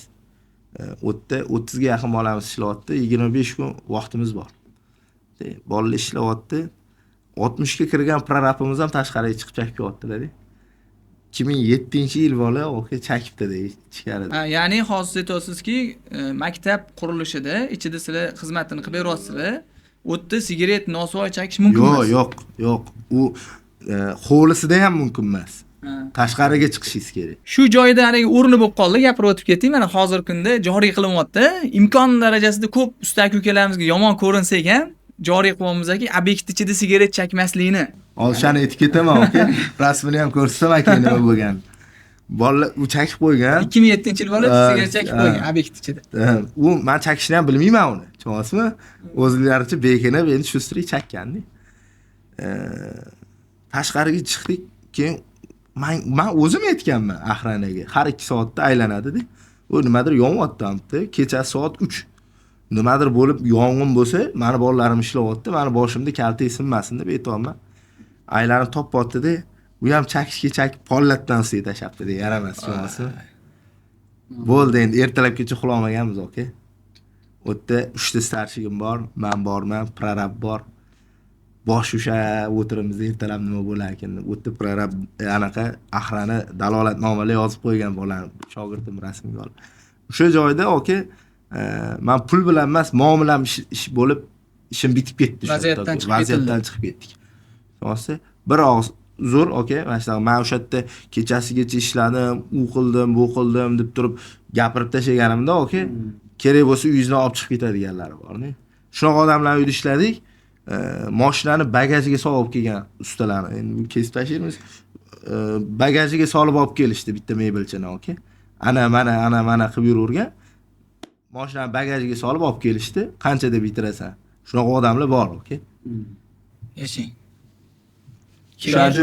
B: U yerda 30 ga yaqin bolamiz ishlayapti, 25 kun vaqtimiz bor. Bolalar ishlayapti. 60 ga kirgan prorabimiz ham tashqariga chiqib chekib kelyaptilar-da. 2007-yil bola o'qi chekibdi-da ichkarida.
C: Ha, ya'ni hozir aytyapsizki, maktab qurilishida ichida sizlar xizmatini qilib beryapsizlar. U yerda sigaret, nosvoy chekish mumkin emas.
B: Yo'q, yo'q, yo'q. U hovlisida ham mumkin emas. Tashqariga chiqishingiz kerak.
C: Shu joyda haligi o'rni bo'lib qoldi, gapirib o'tib ketdik. Mana hozirgi kunda joriy qilinyapti. Imkon darajasida ko'p usta aka-ukalarimizga yomon ko'rinsa ham joriy qilyapmizki, obyekt ichida sigaret chekmaslikni.
B: Olshani aytib ketaman, okey. Rasmini ham ko'rsataman keyin nima bo'lgan. Bolalar u chekib qo'ygan.
C: 2007-yil bola sigaret chekib qo'ygan obyekt ichida.
B: U men chekishni ham bilmayman uni. Tushunasizmi? O'zlaricha bekinib endi shustrik chekkanda. Tashqariga chiqdik, keyin men o'zim aytganman axranaga. Har 2 soatda aylanadi-da. U nimadir yonyapti, kecha soat 3. Nimadir bo'lib yong'in bo'lsa, meni bolalarim ishlayapti, meni boshimda kalta sinmasin deb aytyapman. Aylanib topyapti-da, u ham chakishga chakib pollatdan ustiga tashlabdi-da, yaramas, tushunasizmi? Bo'ldi, endi ertalabgacha uxlamaganmiz, okey. U yerda 3 ta starshigim bor, men borman, prorab bor. Bosh ushlab o'tiramiz, ertalab nima bo'lar ekan deb. U yerda prorab anaqa axrani dalolatnomalar yozib qo'ygan bolani, shogirdim rasmga olib. O'sha joyda, okey, men pul bilan emas, muomalam ish bo'lib, ishim bitib ketdi.
C: Vaziyatdan
B: chiqib ketdik. To'g'risi, bir og'iz zo'r, okey, mana shunaqa men o'sha yerda kechasigacha ishladim, u qildim, bu qildim deb turib gapirib tashlaganimda, okey, kerak bo'lsa uyingizdan olib chiqib ketadiganlari bor-da. Shunaqa odamlar uyda ishladik. Mashinani bagajiga solib kelgan ustalarni, endi kesib tashlaymiz. Bagajiga solib olib kelishdi bitta mebelchini, okey. Ana mana, ana mana qilib yuravergan. Mashinani bagajiga solib olib kelishdi. Qancha deb bitirasan? Shunaqa odamlar bor, okey.
C: Yashang.
B: Shuning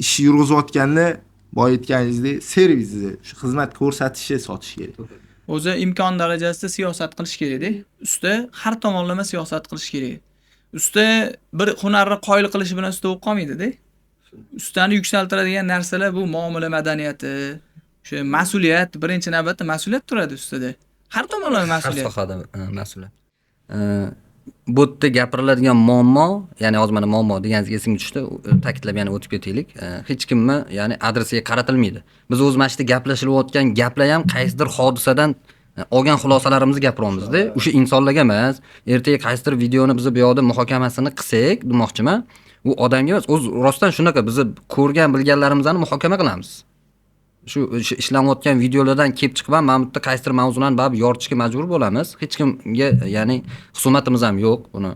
B: ish yurg'izayotganda boya aytganingizdek servisni, shu xizmat ko'rsatishni sotish kerak.
C: O'zi imkon darajasida siyosat qilish kerak-da. Usta har tomonlama siyosat qilish kerak. Usta bir hunarni qoyil qilishi bilan usta bo'lib qolmaydi-da. Ustani yuksaltiradigan narsalar bu muomala madaniyati, o'sha mas'uliyat, birinchi navbatda mas'uliyat turadi ustada. Har tomonlama mas'uliyat.
A: Har sohada mas'uliyat. Bu yerda gapiriladigan muammo, ya'ni hozir mana muammo deganingizga esimga tushdi, ta'kidlab yana o'tib ketaylik. Hech kimni, ya'ni adresiga qaratilmaydi. Biz o'z mana shu yerda gaplashilayotgan gaplar ham qaysidir hodisadan olgan xulosalarimizni gapiryapmiz-da. O'sha insonlarga emas, ertaga qaysidir videoni biz bu yoqda muhokamasini qilsak, demoqchiman, u odamga emas, o'z rostdan shunaqa bizni ko'rgan bilganlarimizni muhokama qilamiz. Shu ishlanayotgan videolardan kelib chiqib ham mana bu yerda qaysidir mavzularni baribir yoritishga majbur bo'lamiz. Hech kimga, ya'ni husumatimiz ham yo'q. Buni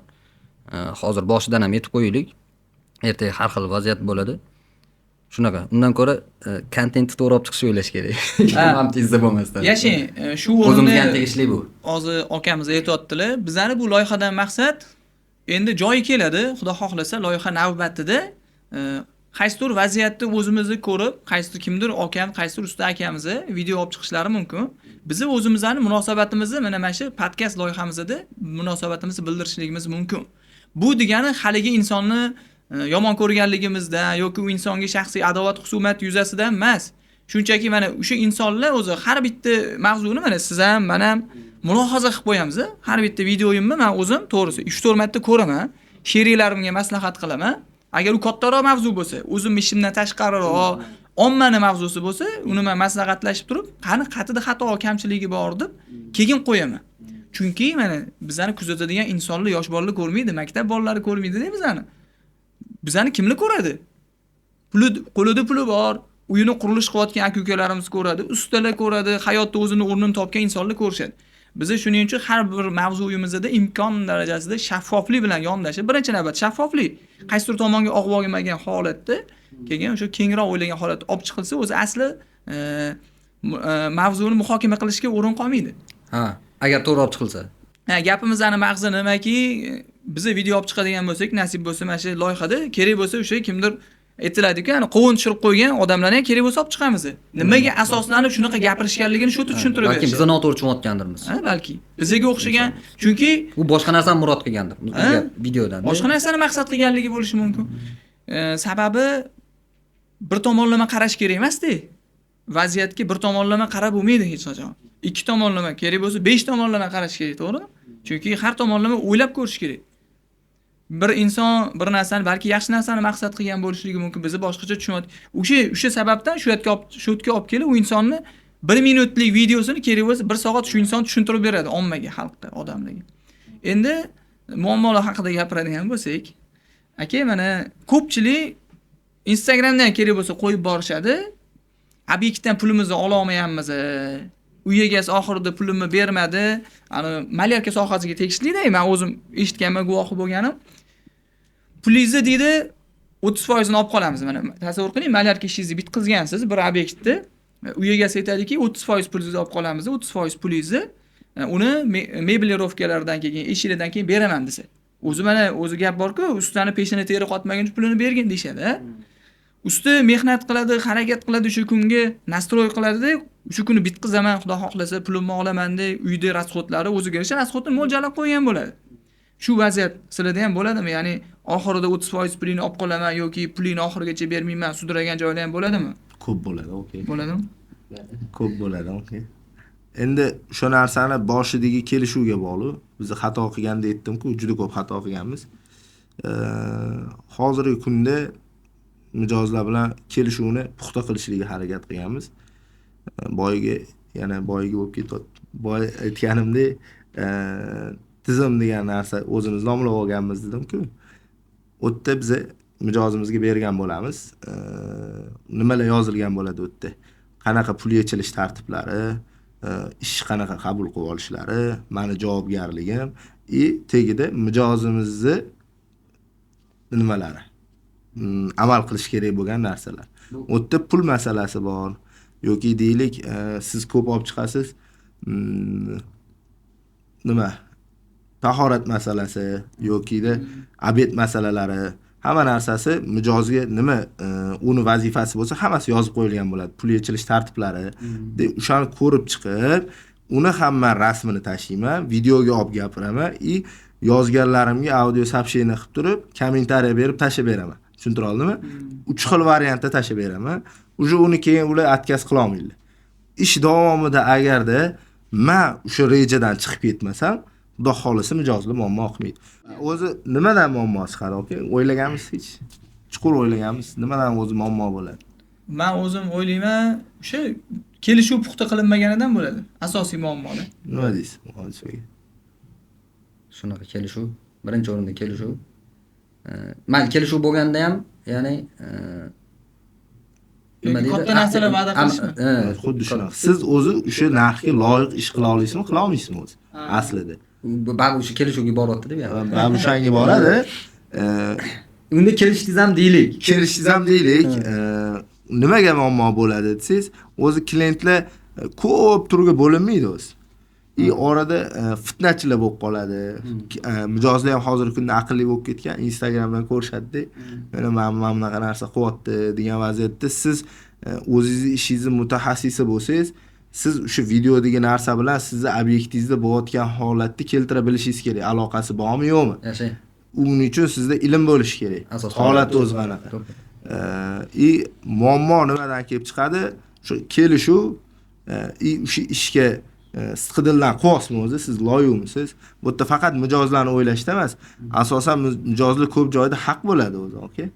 A: hozir boshidan ham aytib qo'yaylik. Ertaga har xil vaziyat bo'ladi. Shunaqa. Undan ko'ra kontentni to'g'ri olib chiqishni o'ylash kerak. Ham tezda bo'lmasdan.
C: Yashang, shu o'rinda
A: o'zimizga ham tegishli bu.
C: Hozir akamiz aytayaptilar, bizani bu loyihadan maqsad endi joyi keladi, Xudo xohlasa loyiha navbatida qaysidir vaziyatni o'zimizni ko'rib, qaysidir kimdir akam, qaysidir usta akamizni video olib chiqishlari mumkin. Bizni o'zimizni munosabatimizni mana shu podkast loyihamizda munosabatimizni bildirishligimiz mumkin. Bu degani haligi insonni yomon ko'rganligimizdan yoki u insonga shaxsiy adovat, husumat yuzasidan emas. Shunchaki mana o'sha insonlar o'zi har bitta mavzuni mana siz ham, men ham mulohaza qilib qo'yamiz. Har bitta videoyimni men o'zim to'g'risi 3-4 marta ko'raman, sheriklarimga maslahat qilaman. Agar u kattaroq mavzu bo'lsa, o'zim ishimdan tashqariroq, ommani mavzusi bo'lsa, uni men maslahatlashib turib, qani qatida xato, kamchiligi bor deb keyin qo'yaman. Chunki mana bizani kuzatadigan insonlar, yosh bolalar ko'rmaydi, maktab bolalari ko'rmaydi-da bizani. Bizani kimlar ko'radi? Puli, qo'lida puli bor, uyini qurilish qilayotgan aka-ukalarimiz ko'radi, ustalar ko'radi, hayotda o'zini o'rnini topgan insonlar ko'rishadi. Biz shuning uchun har bir mavzuyimizda imkon darajasida shaffoflik bilan yondashib, birinchi navbat shaffoflik, qaysidir tomonga og'voqmagan holatda, keyin o'sha kengroq o'ylagan holatda olib chiqilsa, o'zi asli mavzuni muhokama qilishga o'rin qolmaydi.
A: Ha, agar to'g'ri olib chiqilsa.
C: Ha, gapimizni mag'zi nimaki, biz video olib chiqadigan bo'lsak, nasib bo'lsa mana shu loyihada kerak bo'lsa o'sha kimdir aytiladi-ku, ya'ni qovun tushirib qo'ygan odamlarni ham kerak bo'lsa olib chiqamiz. Nimaga asoslanib shunaqa gapirishganligini shu tushuntirib
A: berishadi. Balki biz noto'g'ri tushunayotgandirmiz.
C: Ha, balki. Bizga o'xshagan, chunki
A: u boshqa narsani murod qilgandir. Videodan.
C: Boshqa narsani maqsad qilganligi bo'lishi mumkin. Sababi bir tomonlama qarash kerak emas-da. Vaziyatga bir tomonlama qarab bo'lmaydi hech qachon. Ikki tomonlama kerak bo'lsa 5 tomonlama qarash kerak, to'g'rimi? Chunki har tomonlama o'ylab ko'rish kerak. Bir inson bir narsani balki yaxshi narsani maqsad qilgan bo'lishligi mumkin, bizni boshqacha tushunadi. O'sha sababdan shu yerga olib kelib, u insonni 1 minutlik videosini kerak bo'lsa 1 soat shu inson tushuntirib beradi ommaga, xalqqa, odamlarga. Endi muammolar haqida gapiradigan bo'lsak, aka, mana ko'pchilik Instagramdan kerak bo'lsa qo'yib borishadi. Obyektdan pulimizni ola olmayapmiz. Uy egasi oxirida pulimni bermadi. Ani malyarka sohasiga tegishli-da, men o'zim eshitganman, guvohi bo'lganim. Pulingizni deydi 30% olib qolamiz. Mana tasavvur qiling, malyarka ishingizni bitqizgansiz bir obyektni. Uy egasi aytadiki, 30% pulingizni olib qolamiz, 30% pulingizni uni mebelirovkalardan keyin, eshiklardan keyin beraman desa. O'zi mana o'zi gap bor-ku, ustani peshini teri qotmaguncha pulini bergin deyshadi. Usta mehnat qiladi, harakat qiladi, shu kunga nastroy qiladi-da, shu kuni bitqizaman, Xudo xohlasa pulimni olaman deb uyda rasxodlari o'ziga yarasha rasxodni mo'ljallab qo'ygan bo'ladi. Shu vaziyat sizlarda ham bo'ladimi? Ya'ni oxirida 30% pulingni olib qolaman yoki pulingni oxirigacha bermayman, sudragan joylar ham bo'ladimi?
B: Ko'p bo'ladi, okey.
C: Bo'ladimi?
B: Ko'p bo'ladi, okey. Endi o'sha narsani boshidagi kelishuvga bog'liq. Biz xato qilganda aytdim-ku, juda ko'p xato qilganmiz. Hozirgi kunda mijozlar bilan kelishuvni puxta qilishlikka harakat qilganmiz. Boyagi yana boyagi bo'lib ketyapti. Boy aytganimdek, tizim degan narsa o'zimiz nomlab olganmiz dedim-ku. U yerda biz mijozimizga bergan bo'lamiz. Nimalar yozilgan bo'ladi u yerda? Qanaqa pul yechilish tartiblari, ish qanaqa qabul qilib olishlari, meni javobgarligim va tagida mijozimizni nimalari, amal qilish kerak bo'lgan narsalar. U yerda pul masalasi bor yoki deylik, siz ko'p olib chiqasiz, nima tahorat masalasi yokida obed masalalari, hamma narsasi mijozga nima uni vazifasi bo'lsa hammasi yozib qo'yilgan bo'ladi. Pul yechilish tartiblari, o'shani ko'rib chiqib, Uni ham man rasmini tashlayman, videoga olib gapiraman и yozganlarimga audio сообщение qilib turib, kommentariya berib tashlab beraman. Tushuntira oldimmi? Uch xil variantda tashlab beraman. Уже uni keyin ular отказ qila olmaydilar. Ish davomida agarda man o'sha rejadan chiqib ketmasam, Xudo xohlasa mijozlar muammo qilmaydi. O'zi nimadan muammo chiqadi, aka? O'ylaganmiz hech? Chuqur o'ylaganmiz, nimadan o'zi muammo bo'ladi?
C: Man o'zim o'ylayman, o'sha kelishuv puxta qilinmaganidan bo'ladi asosiy muammolar.
B: Nima deysiz? Muhojir aka?
A: Shunaqa kelishuv, birinchi o'rinda kelishuv. Mayli, kelishuv bo'lganda ham, ya'ni nima
C: Yoki
A: deydi?
C: katta narsalar va'da qilishmi?
B: Xuddi shunaqa. Siz o'zi o'sha narxga loyiq ish qila olasizmi, qila olmaysizmi o'zi? Aslida.
A: Baribir o'sha kelishuvga boryapti-da bu yoq.
B: Baribir o'shanga boradi.
A: Unda kelishdingiz ham deylik.
B: Kelishdingiz ham deylik. Nimaga muammo bo'ladi desangiz, o'zi klientlar ko'p turga bo'linmaydi o'zi. И orada fitnachilar bo'lib qoladi. Mijozlar ham hozirgi kunda aqlli bo'lib ketgan, Instagramdan ko'rishadi-da. Mana mana bunaqa narsa qilyapti degan vaziyatda siz o'zingizni ishingizni mutaxassisi bo'lsangiz, siz o'sha videodagi narsa bilan sizni obyektingizda bo'layotgan holatni keltira bilishingiz kerak. Aloqasi bormi, yo'qmi?
A: Yashang.
B: Uning uchun sizda ilm bo'lishi kerak.
A: Asos
B: Holat o'zi qanaqa.
A: To'g'ri.
B: И muammo nimadan kelib chiqadi? Shu kelishuv и o'sha ishga sidqidildan qilyapsizmi o'zi, siz loyiqmisiz? Bu yerda faqat mijozlarni o'ylashda emas, asosan mijozlar ko'p joyda haq bo'ladi o'zi, okey?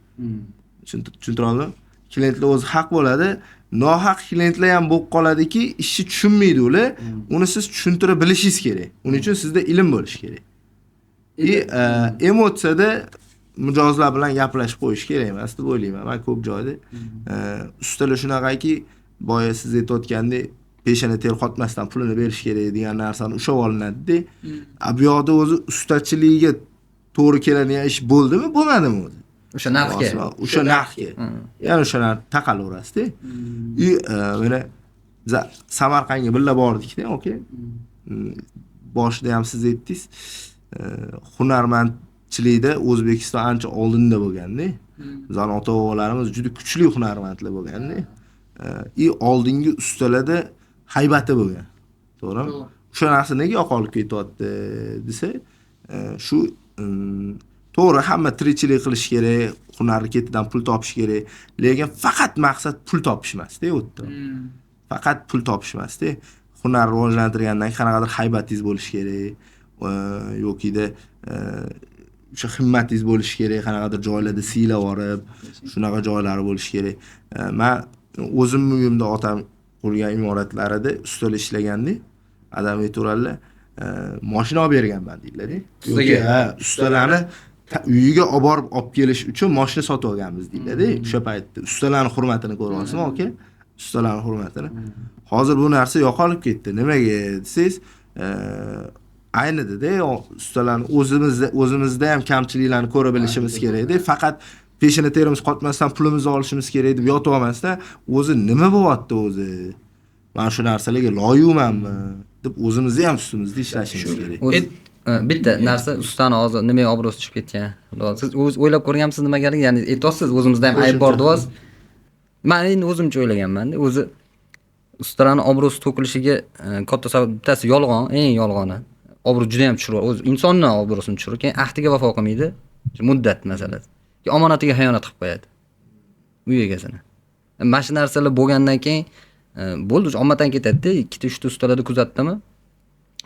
B: Tushuntira oldimmi? Klientlar o'zi haq bo'ladi. Nohaq klientlar ham bo'lib qoladiki, ishni tushunmaydi ular. Uni siz tushuntira bilishingiz kerak. Uning uchun sizda ilm bo'lishi kerak. И emotsiyada mijozlar bilan gaplashib qo'yish kerak emas deb o'ylayman. Man ko'p joyda ustalar shunaqaki, boya siz aytayotgandek, peshana ter qotmasdan pulini berish kerak degan narsani ushlab olinadi-da. A bu yoqda o'zi ustachiligiga to'g'ri keladigan ish bo'ldimi, bo'lmadimi o'zi?
A: O'sha narxga.
B: O'sha narxga. Ya'ni o'sha narx taqalaverasiz-da. И mana biz Samarqandga birga bordik-da, okey. Boshida ham siz aytdingiz, hunarmandchilikda O'zbekiston ancha oldinda bo'lganda. Bizning ota-bobolarimiz juda kuchli hunarmandlar bo'lganda. И oldingi ustalarda haybati bo'lgan. To'g'rimi?
C: To'g'ri.
B: O'sha narsa nega yo'qolib ketyapti desa, shu to'g'ri, hamma tirikchilik qilish kerak, hunarni ketidan pul topish kerak, lekin faqat maqsad pul topish emas-da u yerda. Faqat pul topish emas-da. Hunar rivojlantirgandan keyin qanaqadir haybatingiz bo'lishi kerak, yokida o'sha himmatingiz bo'lishi kerak, qanaqadir joylarda siylab borib, shunaqa joylari bo'lishi kerak. Man o'zimni uyimda otam qurgan imoratlarida ustalar ishlaganda, adam aytaveradilar, mashina olib berganman deydilar-da.
A: Ustaga?
B: Yoki, ha, ustalarni uyiga olib borib olib kelish uchun mashina sotib olganmiz deydilar-da. O'sha paytda ustalarning hurmatini ko'ryapsizmi, aka? Ustalarning hurmatini. Hozir bu narsa yo'qolib ketdi. Nimaga desangiz, aynida-da, ustalarni o'zimizda ham kamchiliklarni ko'ra bilishimiz kerak-da. Faqat peshana terimiz qotmasdan pulimizni olishimiz kerak deb yotib olmasdan, o'zi nima bo'lyapti o'zi? Mana shu narsalarga loyiqmanmi deb o'zimizni ham ustimizda ishlashimiz kerak.
A: Bitta narsa, ustani hozir nimaga obro'si tushib ketgan? Xudo, siz o'z o'ylab ko'rganmisiz nimagaligini? Ya'ni aytyapsiz, o'zimizda ham ayb bor deyapsiz. Men endi o'zimcha o'ylaganman-da, o'zi ustalarni obro'si to'kilishiga katta sabab bittasi yolg'on, eng yolg'oni. Obro' juda ham tushiradi, o'zi insonni obro'sini tushiradi, keyin ahdiga vafo qilmaydi, muddat masalasi. Keyin omonatiga xiyonat qilib qo'yadi uy egasini. Mana shu narsalar bo'lgandan keyin bo'ldi, o'sha omaddan ketadi-da, ikkita, uchta ustalarda kuzatdimi?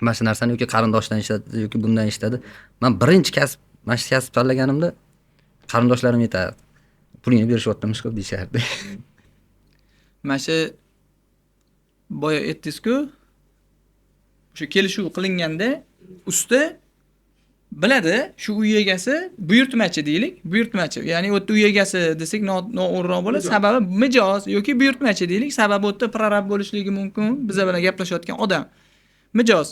A: Mana shu narsani yoki qarindoshdan eshitadi yoki bundan eshitadi. Men birinchi kasb, mana shu kasb tanlaganimda qarindoshlarim aytardi. Pulingni berishyaptimi ko'p deyishardi.
C: Mana shu boya aytdingiz-ku, o'sha kelishuv qilinganda usta biladi, shu uy egasi buyurtmachi deylik, buyurtmachi. Ya'ni u yerda uy egasi desak no'rinroq bo'ladi. Sababi mijoz yoki buyurtmachi deylik, sababi u yerda prorab bo'lishligi mumkin, biza bilan gaplashayotgan odam. Mijoz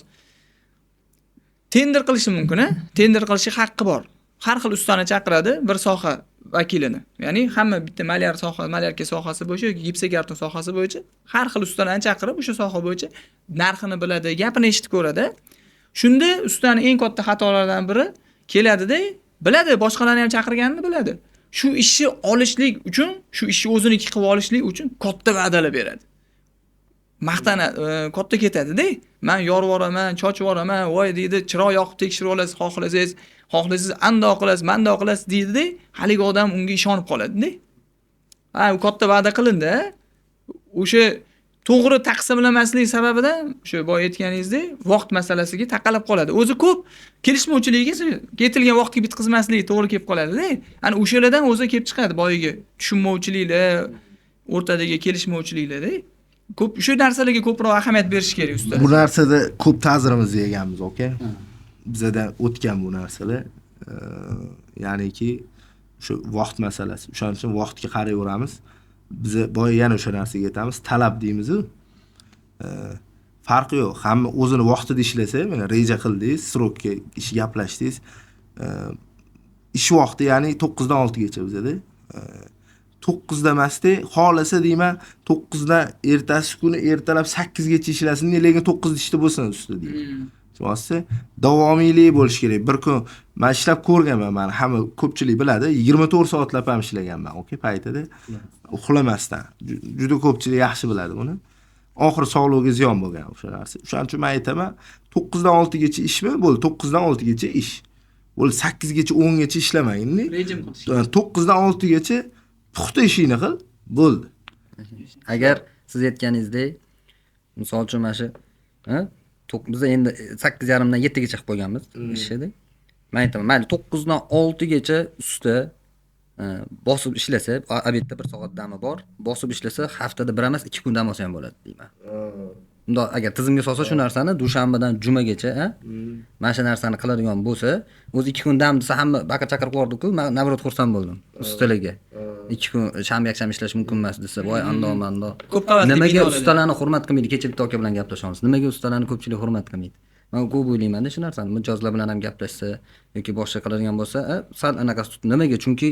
C: tender qilishi mumkin, a? Tender qilishi haqqi bor. Har xil ustani chaqiradi bir soha vakilini. Ya'ni hamma bitta malyar soha, malyarka sohasi bo'yicha yoki gipsokarton sohasi bo'yicha har xil ustalarni chaqirib, o'sha soha bo'yicha narxini biladi, gapini eshitib ko'radi. Shunda ustaning eng katta xatolaridan biri keladida, biladi, boshqalarni ham chaqirganini biladi. Shu ishni olishlik uchun, shu ishni o'ziniki qilib olishlik uchun katta va'dalar beradi. Maqtana katta ketadi-da. Man yorib yuboraman, chochib yuboraman, voy deydi, chiroq yoqib tekshirib olasiz, xohlasangiz, xohlasangiz andoq qilasiz, mandoq qilasiz deydi-da. Haligi odam unga ishonib qoladi-da. Ha, u katta va'da qilindi. O'sha to'g'ri taqsimlamaslik sababidan o'sha boya aytganingizdek vaqt masalasiga taqalib qoladi. O'zi ko'p kelishmovchiligiga ketilgan vaqtga bitkazmaslik to'g'ri kelib qoladi-da. Ana o'shalardan o'zi kelib chiqadi boyagi tushunmovchiliklar, o'rtadagi kelishmovchiliklar-da. Ko'p shu narsalarga ko'proq ahamiyat berish kerak usta.
B: Bu narsada ko'p ta'zirimizni yeganmiz, aka. Bizada o'tgan bu narsalar, ya'niki o'sha vaqt masalasi. O'shaning uchun vaqtga qarayveramiz. Biza boya yana o'sha narsaga yetamiz, talab deymiz-u. Farqi yo'q. Hamma o'zini vaqtida ishlasa, mana reja qildingiz, srokka ish gaplashdingiz. Ish vaqti ya'ni 9 dan 6 gacha bizada. 9 da emasda, xohlasa deyman, 9 dan ertasi kuni ertalab 8 gacha ishlasin, lekin 9 da ishda bo'lsin ustida deyman. Tushunasiz? Davomiylik bo'lishi kerak. Bir kun men ishlab ko'rganman, meni hamma ko'pchilik biladi, 24 soatlab ham ishlaganman, okey, paytida. Uxlamasdan. Juda ko'pchilik yaxshi biladi buni. Oxiri sog'lig'iga ziyon bo'lgan o'sha narsa. O'shaning uchun men aytaman, 9 dan 6 gacha ishmi? Bo'ldi, 9 dan 6 gacha ish. Bo'ldi, 8 gacha 10 gacha ishlamang.
C: Rejim qilish.
B: 9 dan 6 gacha puxta ishingni qil, bo'ldi.
A: Agar siz aytganingizdek, misol uchun mana shu, biz endi 8:30 dan 7 gacha qilib qo'yganmiz ishni. Men aytaman, mayli 9 dan 6 gacha usta bosib ishlasa, obedda 1 soat dami bor, bosib ishlasa haftada bir emas 2 kun dam olsa ham bo'ladi deyman. Bundoq agar tizimga solsa shu narsani dushanbadan jumagacha, mana shu narsani qiladigan bo'lsa, o'zi 2 kun dam desa hamma baqir-chaqir qilardi-ku, men nabrot xursand bo'ldim ustalarga. 2 kun shanba yakshanba ishlash mumkin emas desa, voy ando mando.
C: Ko'p qavatli
A: nimaga
C: binolarda.
A: Ustalarni hurmat qilmaydi? Kecha bitta aka bilan gaplashamiz. Nimaga ustalarni ko'pchilik hurmat qilmaydi? Men ko'p o'ylayman-da shu narsani. Mijozlar bilan ham gaplashsa yoki boshqa qiladigan bo'lsa, sal anaqasi tutib. Nimaga? Chunki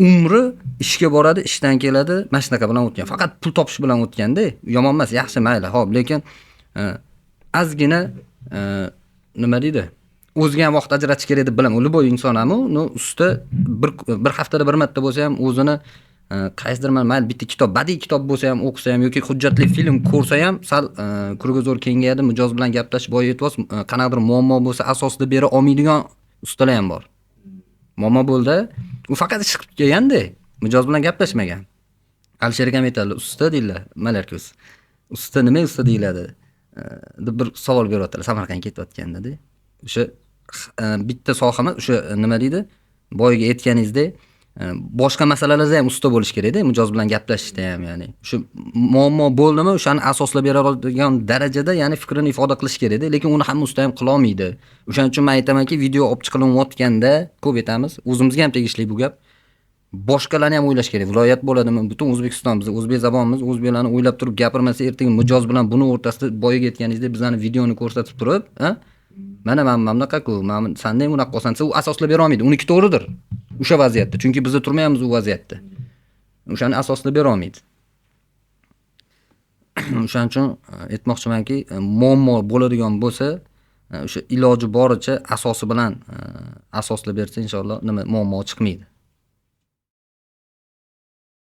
A: umri ishga boradi, ishdan keladi, mana shunaqa bilan o'tgan. Faqat pul topish bilan o'tganda, yomon emas, yaxshi, mayli, xo'p, lekin ozgina nima deydi? O'ziga ham vaqt ajratish kerak deb bilaman. Любой inson ham u, usta bir haftada bir marta bo'lsa ham o'zini qaysidir mayli bitta kitob, badiiy kitob bo'lsa ham o'qisa ham yoki hujjatli film ko'rsa ham sal кругозор kengayadi, mijoz bilan gaplashib boya aytyapsiz, qanaqadir muammo bo'lsa asosida bera olmaydigan ustalar ham bor. Muammo bo'ldi, u faqat ish qilib kelganda, mijoz bilan gaplashmagan. Alisher akam aytadilar, usta deydilar, malarko'z. Usta nima usta deyiladi? Deb bir savol beryaptilar Samarqandga ketayotganda-da. O'sha bitta sohami, o'sha nima deydi? Boyagi aytganingizdek, boshqa masalalarda ham usta bo'lish kerak-da, mijoz bilan gaplashishda ham, ya'ni shu muammo bo'ldimi, o'shani asoslab bera oladigan darajada, ya'ni fikrini ifoda qilish kerak-da, lekin uni hamma usta ham qila olmaydi. O'shaning uchun men aytamanki, video olib chiqilayotganda ko'p aytamiz, o'zimizga ham tegishli bu gap. Boshqalarni ham o'ylash kerak. Viloyat bo'ladimi, butun O'zbekiston, biz o'zbek zabonmiz, o'zbeklarni o'ylab turib gapirmasa, ertaga mijoz bilan buni o'rtasida boyagi aytganingizdek bizlarni videoni ko'rsatib turib, mana men bunaqa-ku, mana senda ham unaqa qolsan desa, u asoslab bera olmaydi. Uniki to'g'ridir o'sha vaziyatda. Chunki biz turmaymiz u vaziyatda. O'shani asoslab bera olmaydi. O'shaning uchun aytmoqchimanki, muammo bo'ladigan bo'lsa, o'sha iloji boricha asosi bilan asoslab bersa inshaalloh nima muammo chiqmaydi.